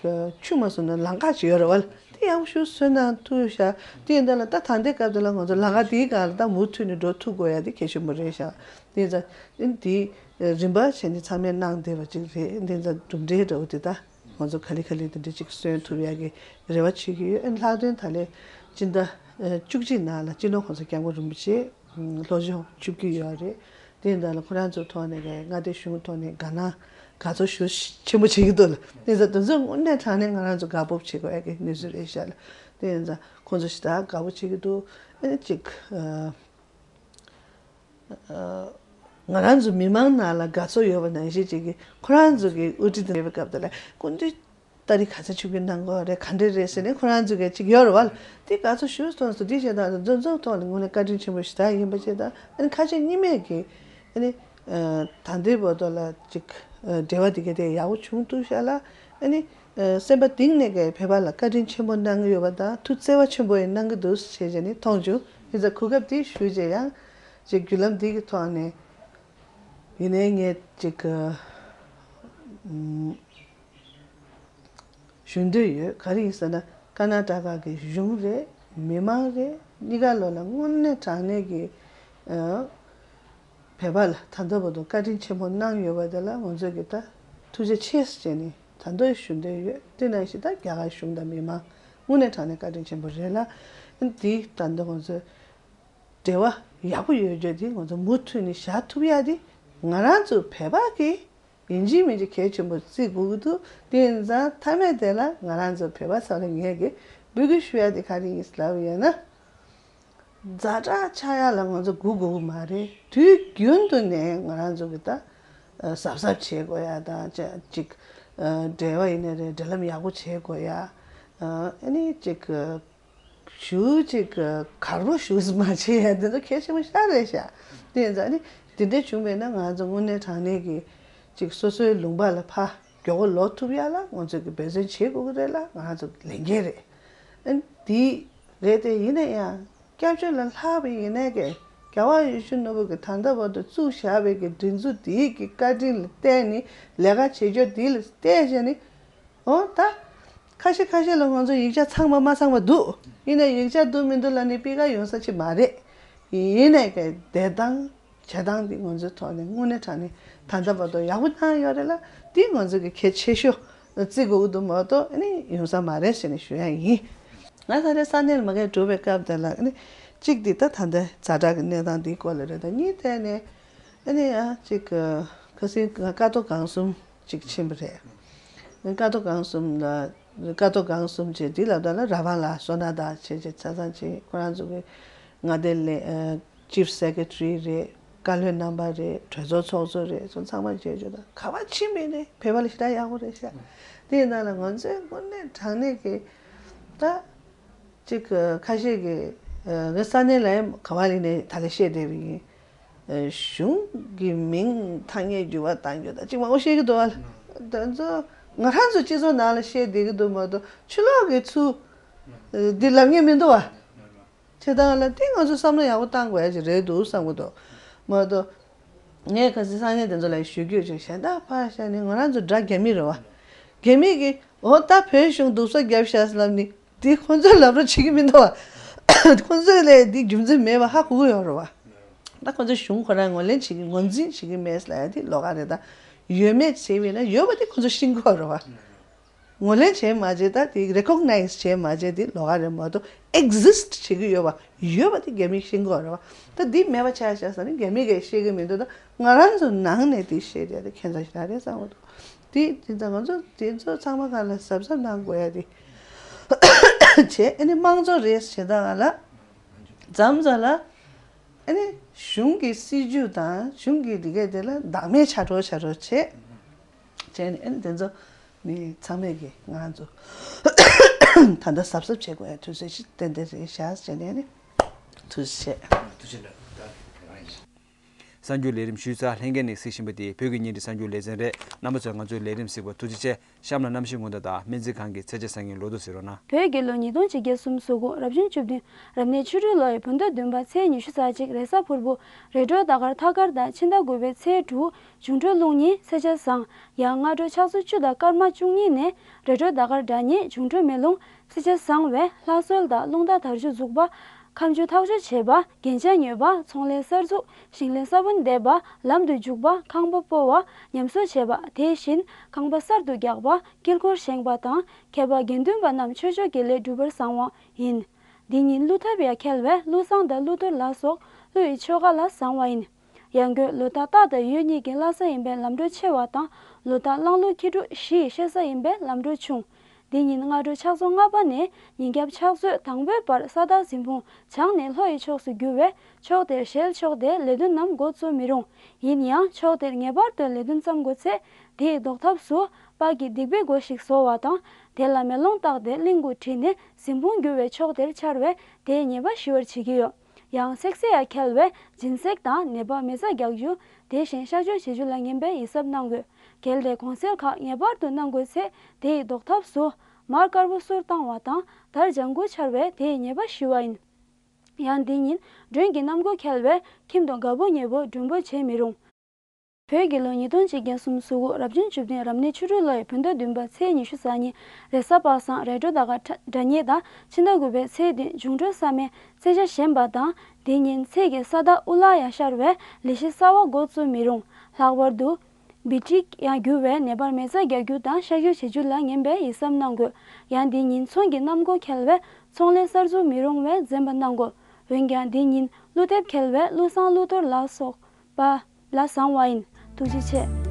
ཆུ་མ་སོང་ན་ལམ་ཁ་ཅིག་ཡོད་རེད་བ། དེ་ཡག་པོ་ཞིག་བཟོས་གནང་ཐུབ་ཤག་དེ་ཡིན་ད་ལ་ད་ད་ལྟའི་སྐབས་དེ་ལ་ང་ཚོ་ལམ་ཁ་དེའི་སྒང་ལ་ད་མུ་མཐུད་ནས་འགྲོ་ཐུབ་དགོས་ཡ་དེ་གལ་ཆེན་པོ་རེད་ཤག་དེ་ཡིན་ཙང་ཨ་ནི་དེ་རིམ་པ་བྱས་ནས་ཚང་མས་གནང་བསྡད་པ་ཅིག་རེད། དེ་ཡིན་ཙང་གྲུབ་འབྲས་འདྲ་བོ་དེ་ད། ང་ཚོ་ག་ལེ་ག་ལེ་དེ་འདྲ་ཅིག་སོན་ཐུབ་ཡག་གི་རེ་བ་བྱེད་ཀྱི་ཡོད། ཨ་ནི་ལྷག་དོན་ད་ལན་སྤྱི་ཟླ་ཨ་བཅུ་གཅིག་ནང་ལ་སྤྱི་ནོར་གོང་ས་སྐྱབས་མགོན་རིན་པོ་ཆེ་ལྷོ་ཕྱོགས་བཅུ་བརྒྱུད་ཡོད་རེད། དེ་ཡིན་ད་ལ་ཁོ་རང་ཚོའི་ཐོག་ནས་ཀྱི་མངའ་སྡེ་གཞུང་ཐོག་ནས་དགའ་སྣང་དགའ་ཚོར་ཞེ་པོ་ཆེན་པོ་བྱེད་ཀྱི་འདུག་ལ། དེ་ཚོ་དེ་ཚོ་དངོས་གནས་དྲང་གནས་ང་རང་ཚོ་དགའ་སྤོབས་བྱེད་དགོས་ཡག་གི་གནས་ཚུལ་རེད་ཤག་ལ། དེ་ཡིན་ཙང་ཁོང་ཚོ་ཞེ་དྲག་དགའ་པོ་བྱེད་ཀྱི་འདུག་ཨ་ནི་ཅིག་ཨ། ང་རང་ཚོ་མི་མང་ནང་ལ་དགའ་ཚོར་ཡོད་པ་ནང་བཞིན་ཅིག་གིས་ཁོ་རང་ཚོ་གི་དབུ་ཁྲིད་དང་འབྲེལ་བའི་སྐབས་དེ་ལ་སྐུ་མདུན་ཏ་རིག་ག་ཚོད་ཆིབས་བསྒྱུར་གནང་དགོས་རེད་ག་འདྲ་རེད་ཟེར་ནས་ཁོ་རང་ཚོ་གིས་ཅིག་ཡོད་རེད་བ། དེ་དགའ་ཚོར་ཞུ་སོང་སོང་། དེ་བྱས་ད་འཛོམས་འཛོམས་ཐོག་ལ་དངོས་གནས་བཀའ་དྲིན་ཆེན་པོ་ཞེ་དྲག་ཡིན་པ་བྱས་ད། ཨ་ནི་ཁ་ཆེ་གཉིས་མེད་ཀྱིས་ཨ་ནི་ད་ལྟའི་བར་དུ་ལ་ཅིག་འབྲེལ་བ་དེ་ག་དེ་ཡག་པོ་བྱུང་འདུག་ཤག་ལ། ཨ་ནི། སེམས་པ་གཏིང་ནས་ཀྱི་བོད་པ་ལ་བཀའ་དྲིན་ཆེན་པོ་གནང་གི་ཡོད་པ་དང་ཐུགས་བརྩེ་བ་ཆེན་པོ་ཡང་གནང་གི་འདུག་ཞེས་བྱས་ནས་མཐོང་བྱུང་། ཡིན་ཙང་གོ་སྐབས་འདི་ཞུས་བྱས་ཡང་ཅིག་བརྒྱུད་ལམ་འདི་གི་ཐོག་ནས་ཡིན་ནའི་ངས་ཅིག་ཨམ་ཞུ་འདོད་ཡོད། ག་རེ་ཡིན་ཟེར་ན་ཀར་ན་ཊ་ཀ་གི་གཞུང་རེད། མི་མང་རེད། གཉིས་ཀ་ལོ་ལ་དངོས་གནས་དྲང་གནས་ཀྱི་ཨ། བོད་པ་ལ་ད་ལྟ་བར་དུ་བཀའ་དྲིན་ཆེན་པོ་གནང་ཡོད་པ་དེ་ལ་ང་ཚོས་ཀྱི་ད་ཐུགས་རྗེ་ཆེ་ཟེར་ནས་ད་དུང་ཞུ་འདོད་ཡོད། དེ་ནང་བཞིན་ད་རྒྱ་གར་གཞུང་དང་མི་མང་དངོས་གནས་དྲང་གནས་བཀའ་དྲིན་ཆེན་པོ་རེད་ལ། འདི་ད་ལྟ་ང་ཚོས་འབྲེལ་བ་ཡག་པོ་ཡོད་རྒྱུ་དེ་ང་ཚོ་མུ་མཐུད་ནས་བཞག་ཐུབ་ཡག་དེ་ ང་རང་ཚོ་བོད་པ་གི་ཡིན་གཅིག་མིན་གཅིག་གལ་ཆེན་པོ་བརྩི་དགོས་ཀྱི་འདུག་དེ་ཡིན་ཙང་མཐའ་མའི་དེ་ལ་ང་རང་ཚོ་བོད་པ་ཚོ་ལ་ངས་ཀྱི་འབོད་སྐུལ་ཞུ་ཡ་དེ་ག་རེ་ཡིན་ལབ་ཡོད་ན། ཛ་དྲག་ཆགས་ཡ་ལ་ང་ཚོ་སྒུག་དགོས་ཀྱི་མ་རེད། དུས་རྒྱུན་དུ་ནས་ང་རང་ཚོ་གི་ད་གཟབ་གཟབ་བྱེད་དགོས་ཡ་དང་ཅ་ཅིག་འབྲེལ་བ་ཡིན་ནའི་རེད། འབྲེལ་ལམ་ཡག་པོ་བྱེད་དགོས་ཡ། ཨ་ནི་ཅིག་ཞུ་ཅིག་གར་པོ་ཞུ་མ་བྱེད་ཡ་དེ་ཚོ་གལ་ཆེན་པོ་ཞེ་དྲག་རེད་ཤག་དེ་ཡིན་ཙང་ཨ་ནི་དེ་འདྲ་བྱུང་བས་ན་ང་ཚོ་དངོས་གནས་དྲང་གནས་ཀྱི་ཅིག་སོ་སོའི་ལུང་པ་ལ་ཕར་མགྱོགས་པོ་ལོག་ཐུབ་ཡ་ལ་ང་ཚོ་གི་འབད་བརྩོན་བྱེད་དགོས་ཀྱི་རེད་ལ་ང་ཚོ་གི་ལས་འགན་རེད། ཨ་ནི་དེ་རེད་དེ་ཡིན་ན་ཡང་སྐྱབས་བཅོལ་ལ་ལྷག་པའི་ཡིན་ནའི་ཀྱི་རྒྱལ་བ་ཡིད་བཞིན་ནོར་བུ་གི་ད་ལྟ་བར་དུ་བཙུགས་བཞག་པའི་གི་སྒྲིག་འཛུགས་དེའི་གི་བཀའ་དྲིན་ལ་བརྟེན་ནས་ལས་ཀ་བྱེད་ཕྱོགས་དེ་ལ་བལྟས་བྱས་ནས། འོ་ད། ཁ་ཤས་ཁ་ཤས་ལ་ང་ཚོ་ཡིག་ཆ་ཚང་མ་མ་ཚང་བ་འདུག་ཡིན་ནའི་ཡིག་ཆ་འདུག་མི་འདུག་ལ་ནི་སྤུས་ཀ་ཡོང་ས་ཅིག་མ་རེད། ཡིན་ནའི་གི་བསྡད་སྟངས་བྱེད་སྟངས་འདི་ང་ཚོའི་ཐོག་ནས་དངོས་གནས་དྲང་གནས་ད་ལྟ་བར་དུ་ཡག་པོ་གནང་ཡོད་རེད་ལ་འདི་ང་ཚོ་གི་གལ་ཆེ་ཤོས་བརྩི་དགོས་ཀྱི་འདུག་མ་གཏོགས་ཨ་ནི་ཡོང་ས་མ་རེད་ཟེར་ནས་ཞུ་ཡ་ཡིན། ང་ད་རེས་ས་གནས་ལ་མ་གིར་འགྲོ་བའི་སྐབས་དེ་ལ་ཨ་ནི་གཅིག་འདི་ད་ད་ལྟ་ཛ་དྲག་གི་གནས་སྟངས་འདིའི་སྐོར་ལ་རེད། ད་གཉིས་ཐད་ནས་ཨ་ནི་ཡང་གཅིག་ཁ་སང་ཀ་ཐོག་སྒང་གསུམ་ཅིག་ཕྱིན་པ་རེད། ཀ་ཐོག་སྒང་གསུམ་ལ་ཀ་ཐོག་སྒང་གསུམ་བྱས་འདི་ལབ་ད་ལ་ར་བ་ལ་བསོད་ནམས་དང་བྱས་བྱས་ཆ་ཚང་བྱས་ཁོ་རང་ཚོ་གི་མངའ་སྡེ་ལས་ཨ་ཅིབ་སེ་ཀེ་ཊ་རི་རེད། བཀའ་བློན་རྣམ་པ་རེད། གྲོས་ཚོགས་ཚོགས་གཙོ་རེད། ཚོ་ཚང་མ་མཇལ་རྒྱུ་དང་ག་པར་ཕྱིན་པ་ཡིན་ནའི་བོད་པ་ལ་ཞེ་དྲག་ཡག་པོ་རེད་ཤག་དེ་ཡིན་ན་ལ་ང་ཚོའི་དངོས་གནས་དྲང་གནས་ཀྱི་ད་ཅིག་ཁ་ཤས་ཀྱིས་ངའི་ས་གནས་ལ་ཡང་ག་པར་ཡིན་ནའི་ད་ལ་བཤད་བསྡད་པ་ཡིན། གཞུང་གི་མིང་ཐ་སྙད་འགྱུར་བ་གཏང་རྒྱུ་དང་ཅིག་མང་པོ་བཤད་ཀྱི་འདུག་བ། དེ་ཚོ་ང་རང་ཚོ་སྤྱི་ཚོགས་ནང་ལ་བཤད་བསྡད་ཀྱི་འདུག་མ་གཏོགས་ཕྱི་ལོགས་ཀྱི་ཚུར་འདི་ལབ་མཁན་མི་འདུག་བ། བྱེད་སྟངས་ལ་དེ་ང་ཚོ་བསམ་བློ་ཡག་པོ་བཏང་དགོས་ཡ་ཅིག་རེད་འདུག་བསམ་གྱི་འདུག་མ་གཏོགས། ངས་ཁ་སང་སང་ཉིན་དེ་ཚོ་ལ་ཞུ་རྒྱུ་ཅིག་གཞན་དག་ཕར་བཞག་ནས་ང་རང་ཚོ་དགྲ་རྒྱ་མི་རེད་བ། རྒྱ་མི་གིས་འོ་ད་བོད་གཞུང་སྡུག་ས་བརྒྱབ་ཤག་ལབ་ནི་དེ་ཁོ་ཚོས་ལབ་རོགས་བྱེད་ཀྱི་མི་འདུག་བ། ཁོ་ཚོས་ལས་དེ་རྒྱུ་མཚན་མེད་པ་ཧ་གོ་གི་ཡོད་རེད་བ། ད་ཁོ་ཚོ་གཞུང་ཁོ་རང་ངོས་ལེན་བྱེད་ཀྱི་ངོས་འཛིན་བྱེད་ཀྱི་མེད་ལབ་ཡ་དེ་ལོགས་ཀ་རེད། ད་ཡོད་མེད་བྱས་པས་ན་ཡོད་པ་དེ་ཁོ་ཚོ་ཤེས་ཀྱི་ཡོད་རེད་བ། ངོས་ལེན་བྱས་མ་བྱས་ད་དེ་རེ་ཀོག་ནའི་ཛི་བྱས་མ་བྱས་དེ་ལོགས་ཀ་རེད་མ་གཏོགས་ཨེག་ཛིསི་ཊི་བྱེད་ཀྱི་ཡོད་པ་ཡོད་པ་དེ་རྒྱ་མིས་ཤེས་ཀྱི་ཡོད་རེད་བ། ད་འདི་མེད་པ་ཆགས་ཤག་ཟེར་ནས་རྒྱ་མི་གིས་ཤེས་ཀྱི་མི་འདུག་ད་ང་རང་ཚོ་ནང་ནས་དེ་ཤེས་བསྡད་དེ་ཁྱད་མཚར་ཞིག་རེད་བསམ་གྱི་འདུག་དེ་དེ་ཚོ་ང་ཚོ་དེ་ཚོ་ཚང་མ་ག་ལ་གཟབ་གཟབ་གནང་དགོས་ཡ་དེ་བྱས། ཨ་ནི་དམངས་གཙོ་རེད་ཟེར་ད་ག་ལ་མཚམས་མཚམས་ལ་ཨ་ནི་གཞུང་གི་སྲིད་ཇུས་དང་གཞུང་གི་འདི་གས་དེ་ལ་བདག་མེད་བྱ་འགྲོ་བྱ་འགྲོ་བྱས། བྱས་ནས་ཨ་ནི་དེ་ཚོ་ནི་ཚང་མས་ཀྱི་ང་ཚོ་ད་ལྟ་གཟབ་གཟབ་བྱེད་དགོས་ཡ་དུས་ཚོད་ཞིག་ཏན་ཏན་རེད་ཤག་བྱས་ནས་ནི་ཐུགས་རྗེ་ཆེ། ཐུགས་རྗེ་ཆེ། གསར་འགྱུར་ལས་རིམ་ཞུས་ཚར། ལྷན་རྒྱས་ནས་གཟིགས་བཞིན་པ་དེ་བོད་ཀྱི་བརྙན་འཕྲིན་གསར་འགྱུར་ལེ་ཚན་རེད། རྣམ་པ་ཚོས་ང་ཚོའི་ལས་རིམ་གཟིགས་པར་ཐུགས་རྗེ་ཆེ། གཤམ་ལ་གནམ་གཤིས་སྔོན་བརྡ་དང་སྨན་རྩིས་ཁང་གི་ཚེས་ཆ་གསར་རྙིང་ལོ་ཐོ་གཟིགས་རོགས་གནང་། བོད་རྒྱལ་ལོ་ཉིས་སྟོང་ཆིག་བརྒྱ་སུམ་ཅུ་སོ་དགུ་རབ་བྱུང་བཅུ་བདུན་རབ་གནས་ཆུ་སྦྲུལ་ལོ་ཡི་བོད་ཟླ་བདུན་པ་ཚེས་ཉི་ཤུ་རྩ་གཅིག་རེས་གཟའ་ཕུར་བུ། རེས་འགྲོགས་ཟླ་སྐར་ཐ་སྐར་དང་ཕྱི་ཟླ་དགུ་པའི་ཚེས་དྲུག་འབྱུང་འཕྲོད་རླུང་གཉིས་ཚེས་ཆ་བཟང་། ཡང་སྔ་དྲོ་ཕྱག་ཚོད་བཅུ་དང་སྐར་མ་བཅུ་གཉིས་ནས་རེས་འགྲོགས་ཟླ་སྐར་དྲ་ཉེ་འབྱུང་འཕྲོད་མེ་རླུང་ཚེས་ཆ་བཟང་བས་ལྷ་གསོལ་དང་རླུང་རྟ་དར་ལྕོག་འཛུགས་པ། ཁ་མཆུ་ཐག་གཅོད་བྱེད་པ། རྒྱན་ཆ་ཉོས་པ། ཚོང་ལས་གསར་འཛུགས། ཞིང་ལས་ས་བོན་འདེབས་པ། ལམ་དུ་འཇུག་པ། ཁང་པ་སྤོ་བ། ཉམས་གསོ་བྱེད་པ། དེ་བཞིན་ཁང་པ་གསར་དུ་རྒྱག་པ། དཀྱིལ་འཁོར་བཞེངས་པ་དང་མཁས་པ་དགེ་འདུན་པ་རྣམས་ཆོས་ཕྱོགས་ཀྱི་ལས་སྒྲུབ་པར་བཟང་བ་ཡིན། འདི་ཉིན་ཀླུ་ཐབ་ཡང་འཁེལ་བས་ཀླུ་བཟང་དང་ཀླུ་གཏོར་ལ་སོགས་ཀླུ་ཡི་ཆོ་ག་ལ་བཟང་བ་ཡིན། ཡང་སྒོས་ལོ་རྟགས་སྟག་དང་ཡོས་གཉིས་ཀྱི་བླ་གཟའ་ཡིན་པས་ལམ་འགྲོ་ཆེ་བ་དང་། ལོ་རྟགས་གླང་ཀླུ་ཁྱི་འབྲུག་བཞི་ཡི་གཤེད་གཟའ་ཡིན་པས་ལམ་འགྲོ་ཆུང་། འདི་ཉིན་སྔ་དྲོ་ཕྱག་ཚོད་ལྔ་པ་ནས་ཉིན་རྒྱབ་ཕྱག་ཚོད་དང་པོའི་བར་ས་བདག་འཛིན་སྤུངས་བྱང་ནས་ལྷོ་ཡི་ཕྱོགས་སུ་རྒྱུ་བས་ཕྱོགས་དེར་ཞལ་ཕྱོགས་ཏེ་ལས་དོན་རྣམས་འགོ་བཙུགས་མི་རུང་། ཡིན་ཡང་ཕྱོགས་དེར་ངེས་པར་དུ་ལས་དོན་བརྩམ་དགོས་ཚེ་དེའི་ཟློག་ཐབས་སུ་པ་གི་སྡིག་པའི་སྒོ་ཞིག་བཟོ་བ་དང་། དེ་ལ་མེ་ལོང་བཏགས་ཏེ་གླིང་དགུ་བྲིས་ནས་འཛིན་སྤུངས་རྒྱུ་བས་ཕྱོགས་དེར་འཆར་བས་དེའི་ཉེས་པ་ཞི་བར་བྱེད་ཀྱི་ཡོད། ཡང་སྲེག་ཟས་ཡང་འཁེལ་བས་སྦྱིན་སྲེག་དང་ནད་པར་མེ་བཙའ་རྒྱག་རྒྱུ། དེ་བཞིན་གཤག་བཅོས་བྱེད་རྒྱུ་ལ་ངན་པའི་ཡིད་གཟབ་གནང་དགོས། གལ་ཏེ་གོང་གསལ་ཁག་ངེས་པར་དུ་གནང་དགོས་ཚེ་དེ་ཡི་ཟློག་ཐབས་སུ་མར་དཀར་པོ་གསུར་བཏང་བ་དང་དར་ལྗང་གུ་འཕྱར་བས་དེ་ཡི་ཉེས་པ་ཞི་བ་ཡིན། ཡང་འདི་ཉིན་མགྲོན་གྱི་གནམ་སྒོ་འཁེལ་བས་ཁྱིམ་དུ་དགའ་པོ་ཉེ་པོ་མགྲོན་པོ་བྱེད་མི་རུང་། བོད་རྒྱལ་ལོ་ཉིས་སྟོང་གཅིག་བརྒྱ་སུམ་ཅུ་སོ་དགུ་རབ་བྱུང་བཅུ་བདུན་རབ་གནས་ཆུ་སྦྲུལ་ལོ་ཡི་བོད་ཟླ་བདུན་པ་ཚེས་ཉི་ཤུ་རྩ་གཉིས་རེས་གཟའ་པ་སངས་རེས་འགྲོགས་ཟླ་སྐར་དྲ་ཉེ་དང་ཕྱི་ཟླ་དགུ་པའི་ཚེས་བདུན་འབྱུང་འཕྲོད་ས་མེ་ཚེས་ཆ་བཞན་པ་དང་། དེ་ཉིན་ཚེས་ཀྱི་ས་བདག་དབུ་ལ་ཡང་ཤར་བས་ལས་གཞི་གསར་བ་འགོ་བཙུགས་མི་རུང་། ལྷག་པར་དུ་བི་ཊིག་ཡང་རྒྱུ་བས་ནད་པར་མེ་བཙའ་རྒྱག་རྒྱུ་དང་གཤག་བཅོས་བྱེད་རྒྱུ་ལ་ངན་པའི་ཡིད་གཟབ་གནང་དགོས། ཡང་འདི་ཉིན་ཚོང་གི་གནམ་སྒོ་འཁེལ་བས་ཚོང་ལས་གསར་འཛུགས་མི་རུང་བས་འཛེམ་པ་གནང་དགོས། འོན་ཀྱང་འདི་ཉིན་ཀླུ་ཐེབས་འཁེལ་བས་ཀླུ་བཟང་ཀླུ་གཏོར་ལ་སོགས་པ་ལ་བཟང་བ་ཡིན། ཐུགས་རྗེ་ཆེ།